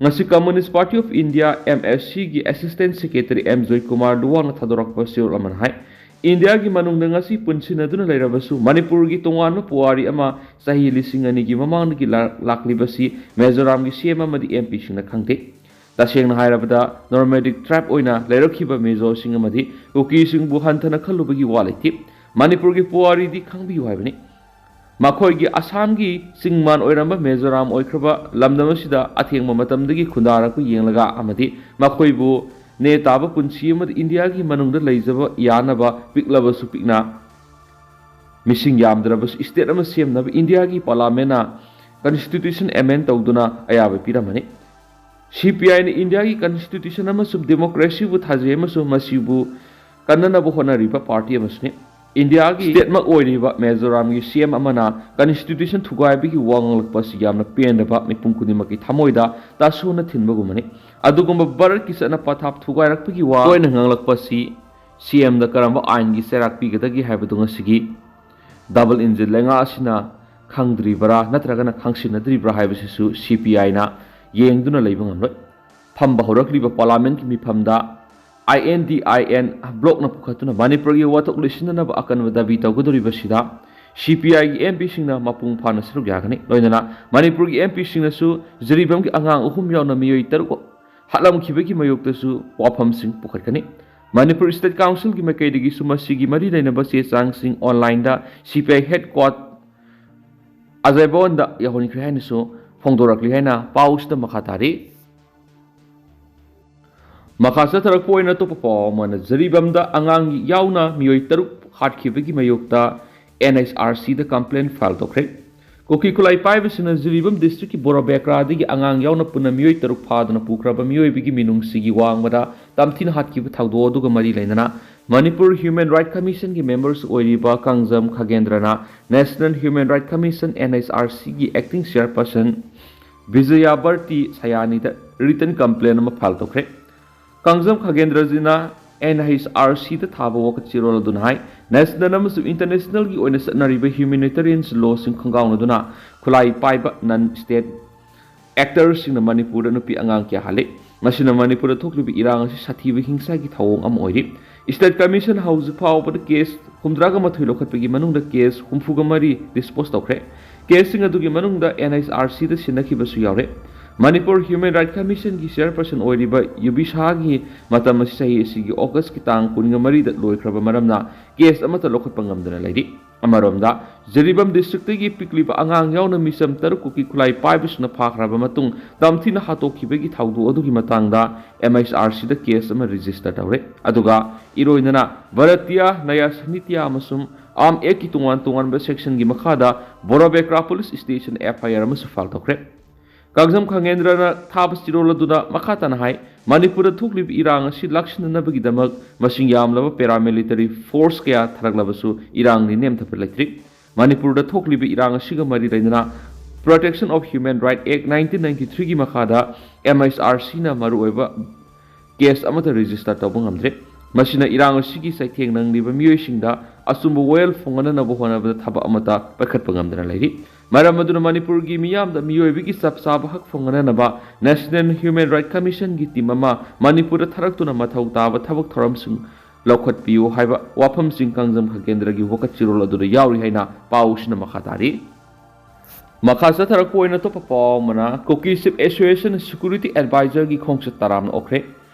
ꯉꯁꯤ communist party of India, M ꯑꯦꯁ ꯁꯤꯒꯤ ꯑꯦꯁꯤꯁꯇꯦꯟꯠ ꯁꯦꯀ꯭ꯔꯦꯇꯔꯤ ꯑꯦꯝ ꯖꯣꯏꯀꯨꯃꯥꯔ ꯂꯨꯋꯥꯡꯅ ꯊꯥꯗꯣꯔꯛꯄ ꯆꯦꯔꯣꯜ ꯑꯃꯅ ꯍꯥꯏ, ꯏꯟꯗꯤꯌꯥꯒꯤ ꯃꯅꯨꯡꯗ ꯉꯁꯤ ꯄꯨꯟꯁꯤꯟꯅꯗꯨꯅ ꯂꯩꯔꯕꯁꯨ ꯃꯅꯤꯄꯨꯔꯒꯤ ꯇꯣꯉꯥꯟꯕ ꯄꯨꯋꯥꯔꯤ ꯑꯃ ꯆꯍꯤ ꯂꯤꯁꯤꯡ ꯑꯅꯤꯒꯤ ꯃꯃꯥꯡꯗꯒꯤ ꯂꯥ-, ꯂꯥꯛꯂꯤꯕꯁꯤ ꯃꯤꯖꯣꯔꯥꯝꯒꯤ ꯁꯤ ꯑꯦꯝ ꯑꯃꯗꯤ ꯑꯦꯝ ꯄꯤꯁꯤꯡꯅ ꯈꯪꯗꯦ꯫ ꯇꯁꯦꯡꯅ ꯍꯥꯏꯔꯕꯗ, ꯅꯣꯃꯦꯗꯤꯛ ꯇ꯭ꯔꯥꯏꯕ ꯑꯣꯏꯅ ꯂꯩꯔꯛꯈꯤꯕ ꯃꯤꯖꯣꯁꯤꯡ ꯑꯃꯗꯤ ꯀꯨꯀꯤꯁꯤꯡꯕꯨ ꯍꯟꯊꯅ ꯈꯜꯂꯨꯕꯒꯤ ꯋꯥ ꯂꯩꯇꯦ꯫ ꯃꯅꯤꯄꯨꯔꯒꯤ ꯄꯨꯋꯥꯔꯤꯗꯤ ꯈꯪꯕꯤꯌꯨ ꯍꯥꯏꯕꯅꯤ꯫ ꯃꯈꯣꯏꯒꯤ ꯑꯁꯥꯝꯒꯤ ꯆꯤꯡ ꯃꯥꯟ ꯑꯣꯏꯔꯝꯕ ꯃꯤꯖꯣꯔꯥꯝ ꯑꯣꯏꯈ꯭ꯔꯕ ꯂꯝꯗꯝ ꯑꯁꯤꯗ ꯑꯊꯦꯡꯕ ꯃꯇꯝꯗꯒꯤ ꯈꯨꯟꯗꯥꯔꯛꯄ ꯌꯦꯡꯂꯒ ꯑꯃꯗꯤ ꯃꯈꯣꯏꯕꯨ ꯅꯦ ꯇꯥꯕ ꯄꯨꯟꯁꯤ ꯑꯃꯗꯤ ꯏꯟꯗꯤꯌꯥꯒꯤ ꯃꯅꯨꯡꯗ ꯂꯩꯖꯕ ꯌꯥꯅꯕ ꯄꯤꯛꯂꯕꯁꯨ ꯄꯤꯛꯅ, ꯃꯤꯁꯤꯡ ꯌꯥꯝꯗ꯭ꯔꯕꯁꯨ ꯁ꯭ꯇꯦꯠ ꯑꯃ ꯁꯦꯝꯅꯕ ꯏꯟꯗꯤꯌꯥꯒꯤ ꯄꯥꯔꯂꯥꯃꯦꯟꯅ ꯀꯟꯁꯇꯤꯇ꯭ꯌꯨꯁꯟ ꯑꯦꯃꯦꯟ ꯇꯧꯗꯨꯅ ꯑꯌꯥꯕ ꯄꯤꯔꯝꯃꯅꯤ꯫ ꯁꯤ ꯄꯤ ꯑꯥꯏꯅ ꯏꯟꯗꯤꯌꯥꯒꯤ ꯀꯟꯁꯇꯤꯇ꯭ꯌꯨꯁꯟ ꯑꯃꯁꯨꯡ ꯗꯦꯃꯣꯀ꯭ꯔꯦꯁꯤꯕꯨ ꯊꯥꯖꯩ ꯑꯃꯁꯨꯡ ꯃꯁꯤꯕꯨ ꯀꯟꯅꯅꯕ ꯍꯣꯠꯅꯔꯤꯕ ꯄꯥꯔꯇꯤ ꯑꯃꯁꯨꯅꯤ꯫ ꯏꯟꯗꯤꯌꯥꯒꯤ ꯁ꯭ꯇꯦꯠꯃꯛ ꯑꯣꯏꯔꯤꯕ ꯃꯤꯖꯣꯔꯥꯝꯒꯤ ꯁꯤ ꯑꯦꯝ ꯑꯃꯅ ꯀꯟꯁꯇꯤꯇ꯭ꯌꯨꯁꯟ ꯊꯨꯒꯥꯏꯕꯒꯤ ꯋꯥ ꯉꯥꯡꯂꯛꯄ ꯑꯁꯤ ꯌꯥꯝꯅ ꯄꯦꯟꯗꯕ, ꯃꯤꯄꯨꯝ ꯈꯨꯗꯤꯡꯃꯛꯀꯤ ꯊꯃꯣꯏꯗ ꯇꯥꯁꯨꯅ ꯊꯤꯟꯕꯒꯨꯝꯕꯅꯤ꯫ ꯑꯗꯨꯒꯨꯝꯕ ꯚꯥꯔꯠꯀꯤ ꯆꯠꯅ ꯄꯊꯥꯞ ꯊꯨꯒꯥꯏꯔꯛꯄꯒꯤ ꯋꯥ ꯇꯣꯏꯅ ꯉꯥꯡꯂꯛꯄ ꯑꯁꯤ ꯁꯤ ꯑꯦꯝꯗ ꯀꯔꯝꯕ ꯑꯥꯏꯟꯒꯤ ꯆꯩꯔꯥꯛ ꯄꯤꯒꯗꯒꯦ ꯍꯥꯏꯕꯗꯨ ꯉꯁꯤꯒꯤ ꯗꯕꯜ ꯏꯟꯖꯤꯟ ꯂꯩꯉꯥꯛ ꯑꯁꯤꯅ ꯈꯪꯗ꯭ꯔꯤꯕꯔꯥ ꯅꯠꯇ꯭ꯔꯒꯅ ꯈꯪꯁꯤꯟꯅꯗ꯭ꯔꯤꯕ꯭ꯔꯥ ꯍꯥꯏꯕꯁꯤꯁꯨ ꯁꯤ ꯄꯤ ꯑꯥꯏꯅ ꯌꯦꯡꯗꯨꯅ ꯂꯩꯕ ꯉꯝꯂꯣꯏ꯫ ꯐꯝꯕ ꯍꯧꯔꯛꯂꯤꯕ ꯄꯥꯔꯂꯥꯃꯦꯟꯠꯀꯤ ꯃꯤꯐꯝꯗ ꯑꯥꯏ ꯑꯦꯟ ꯗꯤ ꯑꯥꯏ ꯑꯦꯟ ꯕ꯭ꯂꯣꯛꯅ ꯄꯨꯈꯠꯇꯨꯅ ꯃꯅꯤꯄꯨꯔꯒꯤ ꯋꯥꯊꯣꯛ ꯂꯣꯏꯁꯤꯟꯅꯅꯕ ꯑꯀꯟꯕ ꯗꯥꯕꯤ ꯇꯧꯒꯗꯧꯔꯤꯕꯁꯤꯗ ꯁꯤ ꯄꯤ ꯑꯥꯏꯒꯤ ꯑꯦꯝ ꯄꯤꯁꯤꯡꯅ ꯃꯄꯨꯡ ꯐꯥꯅ ꯁꯔꯨꯛ ꯌꯥꯒꯅꯤ꯫ ꯂꯣꯏꯅꯅ ꯃꯅꯤꯄꯨꯔꯒꯤ ꯑꯦꯝ ꯄꯤꯁꯤꯡꯅꯁꯨ ꯖꯤꯔꯤꯕꯥꯝꯒꯤ ꯑꯉꯥꯡ ꯑꯍꯨꯝ ꯌꯥꯎꯅ ꯃꯤꯑꯣꯏ ꯇꯔꯨꯛ ꯍꯥꯠꯂꯝꯈꯤꯕꯒꯤ ꯃꯥꯌꯣꯛꯇꯁꯨ ꯋꯥꯐꯝꯁꯤꯡ ꯄꯨꯈꯠꯀꯅꯤ꯫ ꯃꯅꯤꯄꯨꯔ ꯁ꯭ꯇꯦꯠ ꯀꯥꯎꯟꯁꯤꯜꯒꯤ ꯃꯥꯏꯀꯩꯗꯒꯤꯁꯨ ꯃꯁꯤꯒꯤ ꯃꯔꯤ ꯂꯩꯅꯕ ꯆꯦ ꯆꯥꯡꯁꯤꯡ ꯑꯣꯟꯂꯥꯏꯟꯗ ꯁꯤ P I head quarter Ajay ꯚꯋꯟꯗ ꯌꯧꯍꯟꯈ꯭ꯔꯦ ꯍꯥꯏꯅꯁꯨ ꯐꯣꯡꯗꯣꯔꯛꯂꯤ ꯍꯥꯏꯅ ꯄꯥꯎꯁꯤꯗ ꯃꯈꯥ ꯇꯥꯔꯤ꯫ ꯃꯈꯥ ꯆꯠꯊꯔꯛꯄ ꯑꯣꯏꯅ ꯑꯇꯣꯞꯄ ꯄꯥꯎ ꯑꯃꯅ, ꯖꯤꯔꯤꯕꯥꯝꯗ ꯑꯉꯥꯡ ꯌꯥꯎꯅ ꯃꯤꯑꯣꯏ ꯇꯔꯨꯛ ꯍꯥꯠꯈꯤꯕꯒꯤ ꯃꯥꯌꯣꯛꯇ ꯑꯦꯟ ꯑꯩꯆ ꯑꯥꯔ ꯁꯤꯗ ꯀꯝꯄ꯭ꯂꯦꯟ ꯐꯥꯏꯜ ꯇꯧꯈ꯭ꯔꯦ꯫ ꯀꯨꯀꯤ ꯈꯨꯠꯂꯥꯏ ꯄꯥꯏꯕꯁꯤꯡꯅ ꯖꯤꯔꯤꯕꯥꯝ ꯗꯤꯁꯇ꯭ꯔꯤꯛꯀꯤ ꯕꯣꯔꯣꯕꯦꯀ꯭ꯔꯥꯗꯒꯤ ꯑꯉꯥꯡ ꯌꯥꯎꯅ ꯄꯨꯟꯅ ꯃꯤꯑꯣꯏ ꯇꯔꯨꯛ ꯐꯥꯗꯨꯅ ꯄꯨꯈ꯭ꯔꯕ ꯃꯤꯑꯣꯏꯕꯒꯤ ꯃꯤꯅꯨꯡꯁꯤꯒꯤ ꯋꯥꯡꯃꯗ ꯇꯝꯊꯤꯅ ꯍꯥꯠꯈꯤꯕ ꯊꯧꯗꯣꯛ ꯑꯗꯨꯒ ꯃꯔꯤ ꯂꯩꯅꯅ ꯃꯅꯤꯄꯨꯔ ꯍ꯭ꯌꯨꯃꯦꯟ ꯔꯥꯏꯠ ꯀꯃꯤꯁꯟꯒꯤ ꯃꯦꯝꯕꯔꯁꯨ ꯑꯣꯏꯔꯤꯕ ꯀꯥꯡꯖꯝ ꯈꯥꯒꯦꯟꯗ꯭ꯔꯅ national human right commission, N H R ꯁꯤꯒꯤ ꯑꯦꯛꯇꯤꯡ ꯆꯤꯌꯔꯄꯔꯁꯟ ꯕꯤꯖꯌꯥꯕꯔꯇꯤ ꯁꯌꯥꯅꯤꯗ ꯔꯤꯇꯟ ꯀꯝꯄ꯭ꯂꯦꯟ ꯑꯃ ꯐꯥꯏꯜ ꯇꯧꯈ꯭ꯔꯦ꯫ ꯀꯥꯡꯖꯝ ꯈꯥꯒꯦꯟꯗ꯭ꯔꯖꯤꯅ ꯑꯦꯟ ꯑꯩꯆ ꯑꯥꯔ ꯁꯤꯗ ꯊꯥꯕ ꯋꯥꯀꯠ ꯆꯦꯔꯣꯜ ꯑꯗꯨꯅ ꯍꯥꯏ, ꯅꯦꯁꯅꯦꯜ ꯑꯃꯁꯨꯡ ꯏꯟꯇꯔꯅꯦꯁꯅꯦꯜꯒꯤ ꯑꯣꯏꯅ ꯆꯠꯅꯔꯤꯕ ꯍ꯭ꯌꯨꯃꯦꯅꯤꯇꯦꯔꯤꯌꯟ ꯂꯣꯁꯤꯡ ꯈꯣꯡꯒꯥꯎꯅꯗꯨꯅ ꯈꯨꯠꯂꯥꯏ ꯄꯥꯏꯕ ꯅꯟ ꯁ꯭ꯇꯦꯠ ꯑꯦꯛꯇꯔꯁꯤꯡꯅ ꯃꯅꯤꯄꯨꯔꯗ ꯅꯨꯄꯤ ꯑꯉꯥꯡ ꯀꯌꯥ ꯍꯥꯠꯂꯤ꯫ ꯃꯁꯤꯅ ꯃꯅꯤꯄꯨꯔꯗ ꯊꯣꯛꯂꯤꯕ ꯏꯔꯥꯡ ꯑꯁꯤ ꯁꯥꯊꯤꯕ ꯍꯤꯡꯁꯥꯒꯤ ꯊꯧꯑꯣꯡ ꯑꯃ ꯑꯣꯏꯔꯤ꯫ ꯁ꯭ꯇꯦꯠ ꯀꯃꯤꯁꯟ ꯍꯧꯖꯤꯛ ꯐꯥꯎꯕꯗ ꯀꯦꯁ ꯍꯨꯝꯗ꯭ꯔꯥꯒ ꯃꯥꯊꯣꯏ ꯂꯧꯈꯠꯄꯒꯤ ꯃꯅꯨꯡꯗ ꯀꯦꯁ ꯍꯨꯝꯐꯨꯒ ꯃꯔꯤ ꯗꯤꯁꯄꯣꯖ ꯇꯧꯈ꯭ꯔꯦ꯫ ꯀꯦꯁꯁꯤꯡ ꯑꯗꯨꯒꯤ ꯃꯅꯨꯡꯗ ꯑꯦꯟ ꯑꯩꯆ ꯑꯥꯔ ꯁꯤꯗ ꯁꯤꯟꯅꯈꯤꯕꯁꯨ ꯌꯥꯎꯔꯦ꯫ ꯃꯅꯤꯄꯨꯔ ꯍ꯭ꯌꯨꯃꯦꯟ ꯔꯥꯏꯠ ꯀꯃꯤꯁꯟꯒꯤ ꯆꯤꯌꯔꯄꯔꯁꯟ ꯑꯣꯏꯔꯤꯕ ꯌꯨꯕꯤ ꯁꯍꯥꯒꯤ ꯃꯇꯝ ꯑꯁꯤ ꯆꯍꯤ ꯑꯁꯤꯒꯤ ꯑꯣꯒꯁꯀꯤ ꯇꯥꯡ ꯀꯨꯟꯒ ꯃꯔꯤꯗ ꯂꯣꯏꯈ꯭ꯔꯕ ꯃꯔꯝꯅ ꯀꯦꯁ ꯑꯃꯠꯇ ꯂꯧꯈꯠꯄ ꯉꯝꯗꯅ ꯂꯩꯔꯤ꯫ ꯑꯃꯔꯣꯝꯗ, ꯖꯤꯔꯤꯕꯥꯝ ꯗꯤꯁꯇ꯭ꯔꯤꯛꯇꯒꯤ ꯄꯤꯛꯂꯤꯕ ꯑꯉꯥꯡ ꯌꯥꯎꯅ ꯃꯤꯆꯝ ꯇꯔꯨꯛ ꯀꯨꯀꯤ ꯈꯨꯠꯂꯥꯏ ꯄꯥꯏꯕꯁꯤꯡꯅ ꯐꯥꯈ꯭ꯔꯕ ꯃꯇꯨꯡ ꯇꯝꯊꯤꯅ ꯍꯥꯠꯇꯣꯛꯈꯤꯕꯒꯤ ꯊꯧꯗꯣꯛ ꯑꯗꯨꯒꯤ ꯃꯇꯥꯡꯗ ꯑꯦꯝ ꯑꯩꯆ ꯑꯥꯔ ꯁꯤꯗ ꯀꯦꯁ ꯑꯃ ꯔꯦꯖꯤꯁꯇꯔ ꯇꯧꯔꯦ꯫ ꯑꯗꯨꯒ ꯏꯔꯣꯏꯅꯅ ꯚꯥꯔꯇꯤꯌꯥ ꯅ꯭ꯌꯥꯌ ꯁꯃꯤꯇꯤꯌꯥ ꯑꯃꯁꯨꯡ ꯑꯥꯔꯝ ꯑꯦꯛꯀꯤ ꯇꯣꯉꯥꯟ ꯇꯣꯉꯥꯟꯕ ꯁꯦꯛꯁꯟꯒꯤ ꯃꯈꯥꯗ ꯕꯣꯔꯣꯕꯦꯀ꯭ꯔꯥ ꯄꯨꯂꯤꯁ ꯁ꯭ꯇꯦꯁꯟ ꯑꯦꯐ ꯑꯥꯏ ꯑꯥꯔ ꯑꯃꯁꯨ ꯐꯥꯏꯜ ꯇꯧꯈ꯭ꯔꯦ꯫ ꯀꯥꯡꯖꯝ ꯈꯥꯒꯦꯟꯗ꯭ꯔꯅ ꯊꯥꯕ ꯆꯦꯔꯣꯜ ꯑꯗꯨꯗ ꯃꯈꯥ ꯇꯥꯅ ꯍꯥꯏ, ꯃꯅꯤꯄꯨꯔꯗ ꯊꯣꯛꯂꯤꯕ ꯏꯔꯥꯡ ꯑꯁꯤ ꯂꯥꯛꯁꯤꯟꯅꯅꯕꯒꯤꯗꯃꯛ ꯃꯁꯤꯡ ꯌꯥꯝꯂꯕ ꯄꯦꯔꯥꯃꯤꯂꯤꯇꯔꯤ ꯐꯣꯔꯁ ꯀꯌꯥ ꯊꯥꯔꯛꯂꯕꯁꯨ ꯏꯔꯥꯡꯗꯤ ꯅꯦꯝꯊꯕ ꯂꯩꯇ꯭ꯔꯤ꯫ ꯃꯅꯤꯄꯨꯔꯗ ꯊꯣꯛꯂꯤꯕ ꯏꯔꯥꯡ ꯑꯁꯤꯒ ꯃꯔꯤ ꯂꯩꯅꯅ Protection of Human Right Act nineteen ninety-threeꯒꯤ ꯃꯈꯥꯗ ꯑꯦꯝ ꯑꯩꯆ ꯑꯥꯔ ꯁꯤꯅ ꯃꯔꯨꯑꯣꯏꯕ ꯀꯦꯁ ꯑꯃꯠꯇ ꯔꯦꯖꯤꯁꯇꯔ ꯇꯧꯕ ꯉꯝꯗ꯭ꯔꯦ꯫ ꯃꯁꯤꯅ ꯏꯔꯥꯡ ꯑꯁꯤꯒꯤ ꯆꯩꯊꯦꯡ ꯅꯪꯂꯤꯕ ꯃꯤꯑꯣꯏꯁꯤꯡꯗ ꯑꯆꯨꯝꯕ ꯋꯥꯌꯦꯜ ꯐꯪꯍꯟꯅꯕ ꯍꯣꯠꯅꯕꯗ ꯊꯕꯛ ꯑꯃꯠꯇ ꯄꯥꯏꯈꯠꯄ ꯉꯝꯗꯅ ꯂꯩꯔꯤ꯫ ꯃꯔꯝ ꯑꯗꯨꯅ ꯃꯅꯤꯄꯨꯔꯒꯤ ꯃꯤꯌꯥꯝꯗ ꯃꯤꯑꯣꯏꯕꯒꯤ ꯆꯞ ꯆꯥꯕ ꯍꯛ ꯐꯪꯍꯟꯅꯕ National Human Right Commissionꯒꯤ ꯇꯤꯝ ꯑꯃ ꯃꯅꯤꯄꯨꯔꯗ ꯊꯥꯔꯛꯇꯨꯅ ꯃꯊꯧ ꯇꯥꯕ ꯊꯕꯛ ꯊꯧꯔꯝꯁꯤꯡ ꯂꯧꯈꯠꯄꯤꯌꯨ ꯍꯥꯏꯕ ꯋꯥꯐꯝꯁꯤꯡ ꯀꯥꯡꯖꯝ ꯈꯥꯒꯦꯟꯗ꯭ꯔꯒꯤ ꯋꯥꯀꯠ ꯆꯦꯔꯣꯜ ꯑꯗꯨꯗ ꯌꯥꯎꯔꯤ ꯍꯥꯏꯅ ꯄꯥꯎꯁꯤꯅ ꯃꯈꯥ ꯇꯥꯔꯤ꯫ ꯃꯈꯥ ꯆꯠꯊꯔꯛꯄ ꯑꯣꯏꯅ ꯑꯇꯣꯞꯄ ꯄꯥꯎ ꯑꯃꯅ, ꯀꯨꯀꯤ ꯆꯤꯐ ꯑꯦꯁꯣꯁꯤꯌꯦꯁꯟ ꯁꯦꯀ꯭ꯌꯨꯔꯤꯇꯤ ꯑꯦꯗꯚꯥꯏꯖꯔꯒꯤ ꯈꯣꯡꯆꯠ ꯇꯔꯥꯝꯅ ꯑꯣꯛꯈ꯭ꯔꯦ꯫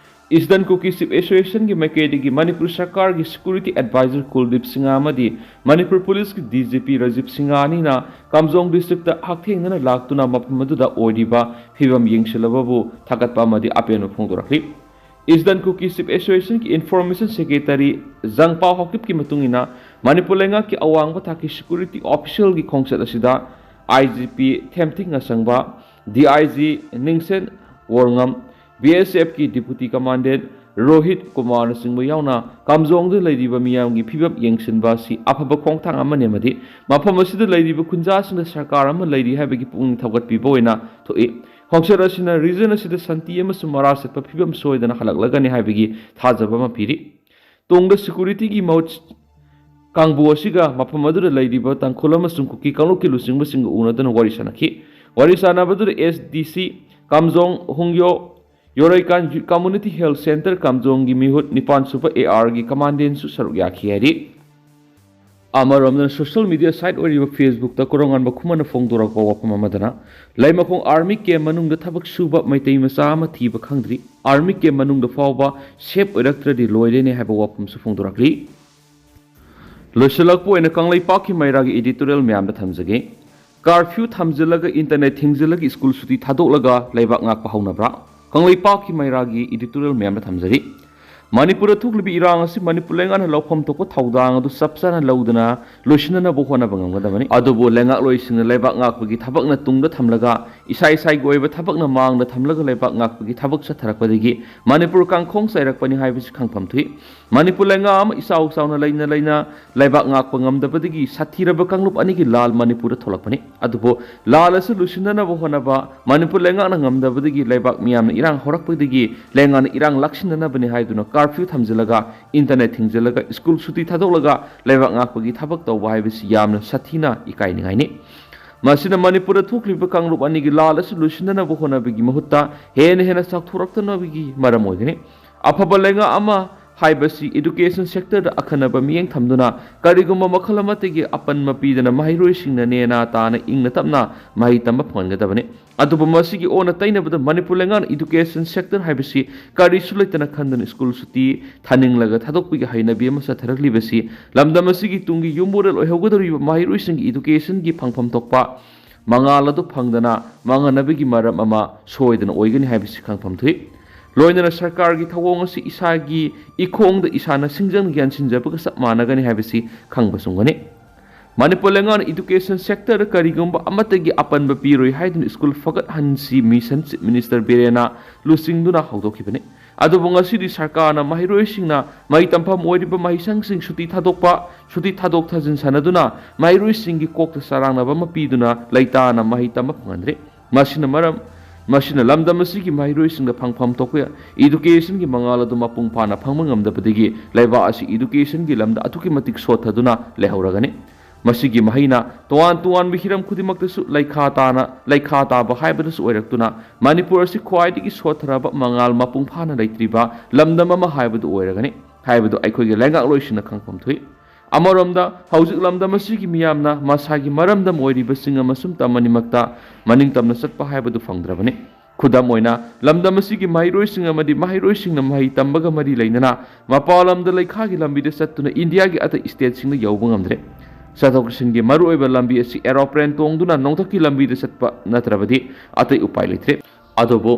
Eastern Kuki Chief Associationꯒꯤ ꯃꯥꯏꯀꯩꯗꯒꯤ ꯃꯅꯤꯄꯨꯔ ꯁꯔꯀꯥꯔꯒꯤ Security Advisor ꯀꯨꯜꯗꯤꯞ ꯁꯤꯡꯍ ꯑꯃꯗꯤ ꯃꯅꯤꯄꯨꯔ ꯄꯨꯂꯤꯁꯀꯤ DGP ꯔꯥꯖꯤꯕ ꯁꯤꯡꯍ ꯑꯅꯤꯅ ꯀꯥꯝꯖꯣꯡ districtꯇ ꯍꯛꯊꯦꯡꯅꯅ ꯂꯥꯛꯇꯨꯅ ꯃꯐꯝ ꯑꯗꯨꯗ ꯑꯣꯏꯔꯤꯕ ꯐꯤꯕꯝ ꯌꯦꯡꯁꯤꯜꯂꯕꯕꯨ ꯊꯥꯒꯠꯄ ꯑꯃꯗꯤ ꯑꯄꯦꯟꯕ ꯐꯣꯡꯗꯣꯔꯛꯂꯤ꯫ Eastern Kuki Chief Associationꯒꯤ Information Secretary ꯖꯪꯄꯥ ꯍꯥꯎꯀꯤꯞꯀꯤ ꯃꯇꯨꯡ ꯏꯟꯅ, ꯃꯅꯤꯄꯨꯔ ꯂꯩꯉꯥꯛꯀꯤ ꯑꯋꯥꯡꯕ ꯊꯥꯛꯀꯤ security officialꯒꯤ ꯈꯣꯡꯆꯠ ꯑꯁꯤꯗ IGP ꯊꯦꯝꯊꯤꯡ ꯑꯁꯪꯕ, DIG ꯅꯤꯡꯁꯦꯟ ꯋꯣꯔꯉꯝ, BSFꯀꯤ Deputy Commandant ꯔꯣꯍꯤꯠ ꯀꯨꯃꯥꯔꯅꯆꯤꯡꯕ ꯌꯥꯎꯅ ꯀꯥꯝꯖꯣꯡꯗ ꯂꯩꯔꯤꯕ ꯃꯤꯌꯥꯝꯒꯤ ꯐꯤꯕꯝ ꯌꯦꯡꯁꯤꯟꯕ ꯑꯁꯤ ꯑꯐꯕ ꯈꯣꯡꯊꯥꯡ ꯑꯃꯅꯤ ꯑꯃꯗꯤ ꯃꯐꯝ ꯑꯁꯤꯗ ꯂꯩꯔꯤꯕ ꯈꯨꯟꯖꯥꯁꯤꯡꯗ ꯁꯔꯀꯥꯔ ꯑꯃ ꯂꯩꯔꯤ ꯍꯥꯏꯕꯒꯤ ꯄꯨꯛꯅꯤꯡ ꯊꯧꯒꯠꯄꯤꯕ ꯑꯣꯏꯅ ꯊꯣꯛꯏ꯫ ꯈꯣꯡꯆꯠ ꯑꯁꯤꯅ region ꯑꯁꯤꯗ ꯁꯥꯟꯇꯤ ꯑꯃꯁꯨꯡ ꯃꯔꯥ ꯆꯠꯄ ꯐꯤꯕꯝ ꯁꯣꯏꯗꯅ ꯍꯜꯂꯛꯂꯒꯅꯤ ꯍꯥꯏꯕꯒꯤ ꯊꯥꯖꯕ ꯑꯃ ꯄꯤꯔꯤ꯫ ꯇꯨꯡꯗ securityꯒꯤ ꯃꯍꯨꯠ ꯀꯥꯡꯕꯨ ꯑꯁꯤꯒ ꯃꯐꯝ ꯑꯗꯨꯗ ꯂꯩꯔꯤꯕ ꯇꯥꯡꯈꯨꯜ ꯑꯃꯁꯨꯡ ꯀꯨꯀꯤ ꯀꯥꯡꯂꯨꯞꯀꯤ ꯂꯨꯆꯤꯡꯕꯁꯤꯡꯒ ꯎꯅꯗꯨꯅ ꯋꯥꯔꯤ ꯁꯥꯅꯈꯤ꯫ ꯋꯥꯔꯤ ꯁꯥꯅꯕꯗꯨꯗ SDC ꯀꯥꯝꯖꯣꯡ ꯍꯨꯡꯌꯣ, ꯌꯣꯔꯩꯀꯥꯟ Community Health Centre ꯀꯥꯝꯖꯣꯡꯒꯤ ꯃꯤꯍꯨꯠ ꯅꯤꯄꯥꯟ ꯁꯨꯕ ARꯒꯤ commandantꯁꯨ ꯁꯔꯨꯛ ꯌꯥꯈꯤ ꯍꯥꯏꯔꯤ꯫ ꯑꯃꯔꯣꯝꯗꯅ social media site ꯑꯣꯏꯔꯤꯕ Facebookꯇ ꯀꯣꯔꯧꯉꯥꯟꯕ ꯈꯨꯃꯟꯅ ꯐꯣꯡꯗꯣꯔꯛꯄ ꯋꯥꯐꯝ ꯑꯃꯗꯅ, ꯂꯩꯃꯈꯣꯡ army camp ꯃꯅꯨꯡꯗ ꯊꯕꯛ ꯁꯨꯕ ꯃꯩꯇꯩ ꯃꯆꯥ ꯑꯃ ꯊꯤꯕ ꯈꯪꯗ꯭ꯔꯤ, army camp ꯃꯅꯨꯡꯗ ꯐꯥꯎꯕ safe ꯑꯣꯏꯔꯛꯇ꯭ꯔꯗꯤ ꯂꯣꯏꯔꯦꯅꯦ ꯍꯥꯏꯕ ꯋꯥꯐꯝꯁꯨ ꯐꯣꯡꯗꯣꯔꯛꯂꯤ꯫ ꯂꯣꯏꯁꯤꯜꯂꯛꯄ ꯑꯣꯏꯅ ꯀꯪꯂꯩꯄꯥꯛꯀꯤ ꯃꯩꯔꯥꯒꯤ editorial ꯃꯌꯥꯝꯗ ꯊꯝꯖꯒꯦ꯫ Curfew ꯊꯝꯖꯤꯜꯂꯒ internet ꯊꯤꯡꯖꯤꯜꯂꯒ school ꯁꯨꯇꯤ ꯊꯥꯗꯣꯛꯂꯒ ꯂꯩꯕꯥꯛ ꯉꯥꯛꯄ ꯍꯧꯅꯕ꯭ꯔꯥ? ꯀꯪꯂꯩꯄꯥꯛꯀꯤ ꯃꯩꯔꯥꯒꯤ editorial ꯃꯌꯥꯝꯗ ꯊꯝꯖꯔꯤ꯫ ꯃꯅꯤꯄꯨꯔꯗ ꯊꯣꯛꯂꯤꯕ ꯏꯔꯥꯡ ꯑꯁꯤ ꯃꯅꯤꯄꯨꯔ ꯂꯩꯉꯥꯛꯅ ꯂꯧꯐꯝ ꯊꯣꯛꯄ ꯊꯧꯗꯥꯡ ꯑꯗꯨ ꯆꯞ ꯆꯥꯅ ꯂꯧꯗꯨꯅ ꯂꯣꯏꯁꯤꯟꯅꯅꯕ ꯍꯣꯠꯅꯕ ꯉꯝꯒꯗꯕꯅꯤ꯫ ꯑꯗꯨꯕꯨ ꯂꯩꯉꯥꯛꯂꯣꯏꯁꯤꯡꯅ ꯂꯩꯕꯥꯛ ꯉꯥꯛꯄꯒꯤ ꯊꯕꯛꯅ ꯇꯨꯡꯗ ꯊꯝꯂꯒ, ꯏꯁꯥ ꯏꯁꯥꯒꯤ ꯑꯣꯏꯕ ꯊꯕꯛꯅ ꯃꯥꯡꯗ ꯊꯝꯂꯒ ꯂꯩꯕꯥꯛ ꯉꯥꯛꯄꯒꯤ ꯊꯕꯛ ꯆꯠꯊꯔꯛꯄꯗꯒꯤ ꯃꯅꯤꯄꯨꯔ ꯀꯥꯡꯈꯣꯡ ꯆꯥꯏꯔꯛꯄꯅꯤ ꯍꯥꯏꯕꯁꯤ ꯈꯪꯐꯝ ꯊꯣꯛꯏ꯫ ꯃꯅꯤꯄꯨꯔ ꯂꯩꯉꯥꯛ ꯑꯃ ꯏꯆꯥꯎ ꯆꯥꯎꯅ ꯂꯩꯅ ꯂꯩꯅ ꯂꯩꯕꯥꯛ ꯉꯥꯛꯄ ꯉꯝꯗꯕꯗꯒꯤ ꯁꯥꯊꯤꯔꯕ ꯀꯥꯡꯂꯨꯞ ꯑꯅꯤꯒꯤ ꯂꯥꯜ ꯃꯅꯤꯄꯨꯔꯗ ꯊꯣꯛꯂꯛꯄꯅꯤ꯫ ꯑꯗꯨꯕꯨ ꯂꯥꯜ ꯑꯁꯤ ꯂꯣꯏꯁꯤꯟꯅꯅꯕ ꯍꯣꯠꯅꯕ ꯃꯅꯤꯄꯨꯔ ꯂꯩꯉꯥꯛꯅ ꯉꯝꯗꯕꯗꯒꯤ ꯂꯩꯕꯥꯛ ꯃꯤꯌꯥꯝꯅ ꯏꯔꯥꯡ ꯍꯧꯔꯛꯄꯗꯒꯤ ꯂꯩꯉꯥꯛꯅ ꯏꯔꯥꯡ ꯂꯥꯛꯁꯤꯟꯅꯅꯕꯅꯤ ꯍꯥꯏꯗꯨꯅ curfew ꯊꯝꯖꯤꯜꯂꯒ, internet ꯊꯤꯡꯖꯤꯜꯂꯒ, school ꯁꯨꯇꯤ ꯊꯥꯗꯣꯛꯂꯒ ꯂꯩꯕꯥꯛ ꯉꯥꯛꯄꯒꯤ ꯊꯕꯛ ꯇꯧꯕ ꯍꯥꯏꯕꯁꯤ ꯌꯥꯝꯅ ꯁꯥꯊꯤꯅ ꯏꯀꯥꯏꯅꯤꯡꯉꯥꯏꯅꯤ꯫ ꯃꯁꯤꯅ ꯃꯅꯤꯄꯨꯔꯗ ꯊꯣꯛꯂꯤꯕ ꯀꯥꯡꯂꯨꯞ ꯑꯅꯤꯒꯤ ꯂꯥꯜ ꯑꯁꯤ ꯂꯣꯏꯁꯤꯟꯅꯅꯕ ꯍꯣꯠꯅꯕꯒꯤ ꯃꯍꯨꯠꯇ ꯍꯦꯟꯅ ꯍꯦꯟꯅ ꯆꯥꯎꯊꯣꯔꯛꯇꯅꯕꯒꯤ ꯃꯔꯝ ꯑꯣꯏꯒꯅꯤ꯫ ꯑꯐꯕ ꯂꯩꯉꯥꯛ ꯑꯃ ꯍꯥꯏꯕꯁꯤ education sector ꯗ ꯑꯈꯟꯅꯕ ꯃꯤꯠꯌꯦꯡ ꯊꯝꯗꯨꯅ ꯀꯔꯤꯒꯨꯝꯕ ꯃꯈꯜ ꯑꯃꯠꯇꯒꯤ ꯑꯄꯟꯕ ꯄꯤꯗꯅ ꯃꯍꯩꯔꯣꯏꯁꯤꯡꯅ ꯅꯦꯅꯥ ꯇꯥꯅ ꯏꯪꯅ ꯇꯞꯅ ꯃꯍꯩ ꯇꯝꯕ ꯐꯪꯍꯟꯒꯗꯕꯅꯤ꯫ ꯑꯗꯨꯕꯨ ꯃꯁꯤꯒꯤ ꯑꯣꯟꯅ ꯇꯩꯅꯕꯗ ꯃꯅꯤꯄꯨꯔ ꯂꯩꯉꯥꯛꯅ education sector ꯍꯥꯏꯕꯁꯤ ꯀꯔꯤꯁꯨ ꯂꯩꯇꯅ ꯈꯟꯗꯨꯅ ꯁ꯭ꯀꯨꯜ ꯁꯨꯇꯤ ꯊꯥꯅꯤꯡꯂꯒ ꯊꯥꯗꯣꯛꯄꯒꯤ ꯍꯩꯅꯕꯤ ꯑꯃ ꯆꯠꯊꯔꯛꯂꯤꯕꯁꯤ ꯂꯝꯗꯝ ꯑꯁꯤꯒꯤ ꯇꯨꯡꯒꯤ ꯌꯨꯝꯕꯨꯔꯦꯜ ꯑꯣꯏꯍꯧꯒꯗꯧꯔꯤꯕ ꯃꯍꯩꯔꯣꯏꯁꯤꯡꯒꯤ education ꯒꯤ ꯐꯪꯐꯝ ꯊꯣꯛꯄ ꯃꯉꯥꯜ ꯑꯗꯨ ꯐꯪꯗꯅ ꯃꯥꯡꯍꯟꯅꯕꯒꯤ ꯃꯔꯝ ꯑꯃ ꯁꯣꯏꯗꯅ ꯑꯣꯏꯒꯅꯤ ꯍꯥꯏꯕꯁꯤ ꯈꯪꯐꯝ ꯊꯣꯛꯏ꯫ ꯂꯣꯏꯅꯅ ꯁꯔꯀꯥꯔꯒꯤ ꯊꯧꯑꯣꯡ ꯑꯁꯤ ꯏꯁꯥꯒꯤ ꯏꯈꯣꯡꯗ ꯏꯁꯥꯅ ꯁꯤꯡꯖꯪ ꯌꯥꯟꯁꯤꯟꯖꯕꯒ ꯆꯞ ꯃꯥꯟꯅꯒꯅꯤ ꯍꯥꯏꯕꯁꯤ ꯈꯪꯕ ꯆꯨꯝꯒꯅꯤ꯫ ꯃꯅꯤꯄꯨꯔ ꯂꯩꯉꯥꯛꯅ education sector ꯗ ꯀꯔꯤꯒꯨꯝꯕ ꯑꯃꯠꯇꯒꯤ ꯑꯄꯟꯕ ꯄꯤꯔꯣꯏ ꯍꯥꯏꯗꯨꯅ ꯁ꯭ꯀꯨꯜ ꯐꯒꯠꯍꯟꯁꯤ mission Chief Minister ꯕꯤꯔꯦꯟꯅ ꯂꯨꯆꯤꯡꯗꯨꯅ ꯍꯧꯗꯣꯛꯈꯤꯕꯅꯤ꯫ ꯑꯗꯨꯕꯨ ꯉꯁꯤꯗꯤ ꯁꯔꯀꯥꯔꯅ ꯃꯍꯩꯔꯣꯏꯁꯤꯡꯅ ꯃꯍꯩ ꯇꯝꯐꯝ ꯑꯣꯏꯔꯤꯕ ꯃꯍꯩꯁꯪꯁꯤꯡ ꯁꯨꯇꯤ ꯊꯥꯗꯣꯛꯄ, ꯁꯨꯇꯤ ꯊꯥꯗꯣꯛ ꯊꯥꯖꯤꯟ ꯁꯥꯟꯅꯗꯨꯅ ꯃꯍꯩꯔꯣꯏꯁꯤꯡꯒꯤ ꯀꯣꯛꯇ ꯆꯔꯥꯡꯅꯕ ꯑꯃ ꯄꯤꯗꯨꯅ ꯂꯩꯇꯥꯅ ꯃꯍꯩ ꯇꯝꯕ ꯐꯪꯍꯟꯗ꯭ꯔꯦ꯫ ꯃꯁꯤꯅ ꯃꯔꯝ, ꯃꯁꯤꯅ ꯂꯝꯗꯝ ꯑꯁꯤꯒꯤ ꯃꯍꯩꯔꯣꯏꯁꯤꯡꯗ ꯐꯪꯐꯝ ꯊꯣꯛꯄ education ꯒꯤ ꯃꯉꯥꯜ ꯑꯗꯨ ꯃꯄꯨꯡ ꯐꯥꯅ ꯐꯪꯕ ꯉꯝꯗꯕꯗꯒꯤ ꯂꯩꯕꯥꯛ ꯑꯁꯤ education ꯒꯤ ꯂꯝꯗ ꯑꯗꯨꯛꯀꯤ ꯃꯇꯤꯛ ꯁꯣꯠꯊꯗꯨꯅ ꯂꯩꯍꯧꯔꯒꯅꯤ꯫ ꯃꯁꯤꯒꯤ ꯃꯍꯩꯅ ꯇꯣꯉꯥꯟ ꯇꯣꯉꯥꯟꯕ ꯍꯤꯔꯝ ꯈꯨꯗꯤꯡꯃꯛꯇꯁꯨ ꯂꯩꯈꯥ ꯇꯥꯅ, ꯂꯩꯈꯥ ꯇꯥꯕ ꯍꯥꯏꯕꯗꯨꯁꯨ ꯑꯣꯏꯔꯛꯇꯨꯅ ꯃꯅꯤꯄꯨꯔ ꯑꯁꯤ ꯈ꯭ꯋꯥꯏꯗꯒꯤ ꯁꯣꯠꯊꯔꯕ ꯃꯉꯥꯜ ꯃꯄꯨꯡ ꯐꯥꯅ ꯂꯩꯇ꯭ꯔꯤꯕ ꯂꯝꯗꯝ ꯑꯃ ꯍꯥꯏꯕꯗꯨ ꯑꯣꯏꯔꯒꯅꯤ ꯍꯥꯏꯕꯗꯨ ꯑꯩꯈꯣꯏꯒꯤ ꯂꯩꯉꯥꯛꯂꯣꯏꯁꯤꯡꯅ ꯈꯪꯐꯝ ꯊꯣꯛꯏ꯫ ꯑꯃꯔꯣꯝꯗ ꯍꯧꯖꯤꯛ ꯂꯝꯗꯝ ꯑꯁꯤꯒꯤ ꯃꯤꯌꯥꯝꯅ ꯃꯁꯥꯒꯤ ꯃꯔꯝꯗꯝ ꯑꯣꯏꯔꯤꯕꯁꯤꯡ ꯑꯃꯁꯨꯡ ꯇꯝ ꯑꯅꯤꯃꯛꯇ ꯃꯅꯤꯡ ꯇꯝꯅ ꯆꯠꯄ ꯍꯥꯏꯕꯗꯨ ꯐꯪꯗ꯭ꯔꯕꯅꯤ꯫ ꯈꯨꯗꯝ ꯑꯣꯏꯅ, ꯂꯝꯗꯝ ꯑꯁꯤꯒꯤ ꯃꯍꯩꯔꯣꯏꯁꯤꯡ ꯑꯃꯗꯤ ꯃꯍꯩꯔꯣꯏꯁꯤꯡꯅ ꯃꯍꯩ ꯇꯝꯕꯒ ꯃꯔꯤ ꯂꯩꯅꯅ ꯃꯄꯥꯟ ꯂꯝꯗ ꯂꯩꯈꯥꯒꯤ ꯂꯝꯕꯤꯗ ꯆꯠꯇꯨꯅ ꯏꯟꯗꯤꯌꯥꯒꯤ ꯑꯇꯩ state ꯁꯤꯡꯗ ꯌꯧꯕ ꯉꯝꯗ꯭ꯔꯦ꯫ ꯆꯠꯊꯣꯛ ꯆꯠꯁꯤꯟꯒꯤ ꯃꯔꯨꯑꯣꯏꯕ ꯂꯝꯕꯤ ꯑꯁꯤ aeroplane ꯇꯣꯡꯗꯨꯅ ꯅꯣꯡꯊꯛꯀꯤ ꯂꯝꯕꯤꯗ ꯆꯠꯄ ꯅꯠꯇ꯭ꯔꯕꯗꯤ ꯑꯇꯩ ꯎꯄꯥꯏ ꯂꯩꯇ꯭ꯔꯦ꯫ ꯑꯗꯨꯕꯨ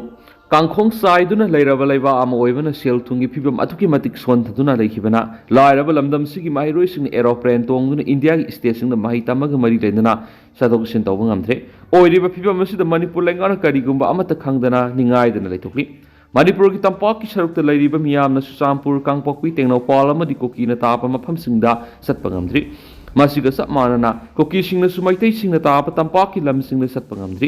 ꯀꯥꯡꯈꯣꯡ ꯆꯥꯏꯗꯨꯅ ꯂꯩꯔꯕ ꯂꯩꯕꯥꯛ ꯑꯃ ꯑꯣꯏꯕꯅ ꯁꯦꯜ ꯊꯨꯝꯒꯤ ꯐꯤꯕꯝ ꯑꯗꯨꯛꯀꯤ ꯃꯇꯤꯛ ꯁꯣꯟꯊꯗꯨꯅ ꯂꯩꯈꯤꯕꯅ ꯂꯥꯏꯔꯕ ꯂꯝꯗꯝꯁꯤꯒꯤ ꯃꯍꯩꯔꯣꯏꯁꯤꯡꯅ aeroplane ꯇꯣꯡꯗꯨꯅ ꯏꯟꯗꯤꯌꯥꯒꯤ state ꯁꯤꯡꯗ ꯃꯍꯩ ꯇꯝꯕꯒ ꯃꯔꯤ ꯂꯩꯅꯅ ꯆꯠꯊꯣꯛ ꯆꯠꯁꯤꯟ ꯇꯧꯕ ꯉꯝꯗ꯭ꯔꯦ꯫ ꯑꯣꯏꯔꯤꯕ ꯐꯤꯕꯝ ꯑꯁꯤꯗ ꯃꯅꯤꯄꯨꯔ ꯂꯩꯉꯥꯛꯅ ꯀꯔꯤꯒꯨꯝꯕ ꯑꯃꯠꯇ ꯈꯪꯗꯅ ꯅꯤꯡꯉꯥꯏꯗꯅ ꯂꯩꯊꯣꯛꯂꯤ꯫ ꯃꯅꯤꯄꯨꯔꯒꯤ ꯇꯝꯄꯥꯛꯀꯤ ꯁꯔꯨꯛꯇ ꯂꯩꯔꯤꯕ ꯃꯤꯌꯥꯝꯅ ꯆꯨꯔꯆꯥꯟꯄꯨꯔ, ꯀꯥꯡꯄꯣꯛꯄꯤ, ꯇꯦꯡꯅꯧꯄꯜ ꯑꯃꯗꯤ ꯀꯨꯀꯤꯅ ꯇꯥꯕ ꯃꯐꯝꯁꯤꯡꯗ ꯆꯠꯄ ꯉꯝꯗ꯭ꯔꯤ꯫ ꯃꯁꯤꯒ ꯆꯞ ꯃꯥꯟꯅꯅ ꯀꯨꯀꯤꯁꯤꯡꯅꯁꯨ ꯃꯩꯇꯩꯁꯤꯡꯅ ꯇꯥꯕ ꯇꯝꯄꯥꯛꯀꯤ ꯂꯝꯁꯤꯡꯗ ꯆꯠꯄ ꯉꯝꯗ꯭ꯔꯤ꯫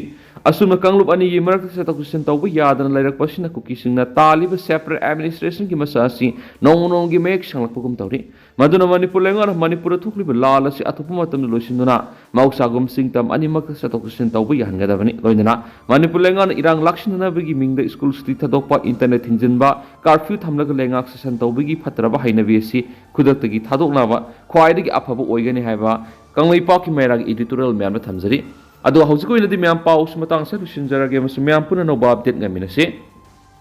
ꯑꯁꯨꯝꯅ ꯀꯥꯡꯂꯨꯞ ꯑꯅꯤꯒꯤ ꯃꯔꯛꯇ ꯆꯠꯊꯣꯛ ꯆꯠꯁꯤꯟ ꯇꯧꯕ ꯌꯥꯗꯅ ꯂꯩꯔꯛꯄ ꯑꯁꯤꯅ ꯀꯨꯀꯤꯁꯤꯡꯅ ꯇꯥꯜꯂꯤꯕ separate administration ꯒꯤ ꯃꯆꯥꯛ ꯑꯁꯤ ꯅꯣꯡꯃ ꯅꯣꯡꯃꯒꯤ ꯃꯌꯦꯛ ꯁꯦꯡꯂꯛꯄꯒꯨꯝ ꯇꯧꯔꯤ꯫ ꯃꯗꯨꯅ ꯃꯅꯤꯄꯨꯔ ꯂꯩꯉꯥꯛꯅ ꯃꯅꯤꯄꯨꯔꯗ ꯊꯣꯛꯂꯤꯕ ꯂꯥꯜ ꯑꯁꯤ ꯑꯊꯨꯕ ꯃꯇꯝꯗ ꯂꯣꯏꯁꯤꯟꯗꯨꯅ ꯃꯍꯧꯁꯥꯒꯨꯝ ꯁꯤꯡ ꯇꯝ ꯑꯅꯤꯃꯛꯇ ꯆꯠꯊꯣꯛ ꯆꯠꯁꯤꯟ ꯇꯧꯕ ꯌꯥꯍꯟꯒꯗꯕꯅꯤ꯫ ꯂꯣꯏꯅꯅ ꯃꯅꯤꯄꯨꯔ ꯂꯩꯉꯥꯛꯅ ꯏꯔꯥꯡ ꯂꯥꯛꯁꯤꯟꯅꯅꯕꯒꯤ ꯃꯤꯡꯗ ꯁ꯭ꯀꯨꯜ ꯁꯨꯇꯤ ꯊꯥꯗꯣꯛꯄ, ꯏꯟꯇꯔꯅꯦꯠ ꯊꯤꯡꯖꯤꯟꯕ, ꯀꯥꯔꯐ꯭ꯌꯨ ꯊꯝꯂꯒ ꯂꯩꯉꯥꯛ ꯁꯦꯁꯟ ꯇꯧꯕꯒꯤ ꯐꯠꯇ꯭ꯔꯕ ꯍꯩꯅꯕꯤ ꯑꯁꯤ ꯈꯨꯗꯛꯇꯒꯤ ꯊꯥꯗꯣꯛꯅꯕ ꯈ꯭ꯋꯥꯏꯗꯒꯤ ꯑꯐꯕ ꯑꯣꯏꯒꯅꯤ ꯍꯥꯏꯕ ꯀꯪꯂꯩꯄꯥꯛꯀꯤ ꯃꯩꯔꯥꯒꯤ ꯏꯗꯤꯇꯣꯔꯤꯌꯦꯜ ꯃꯌꯥꯝꯗ ꯊꯝꯖꯔꯤ꯫ ꯑꯗꯣ ꯍꯧꯖꯤꯛ ꯑꯣꯏꯅꯗꯤ ꯃꯌꯥꯝ ꯄꯥꯎꯁꯤ ꯃꯇꯥꯡ ꯑꯁꯤꯗ ꯂꯣꯏꯁꯤꯟꯖꯔꯒꯦ ꯑꯃꯁꯨꯡ ꯃꯌꯥꯝ ꯄꯨꯟꯅ ꯑꯅꯧꯕ ꯑꯞꯗꯦꯠ ꯉꯥꯏꯃꯤꯟꯅꯁꯤ꯫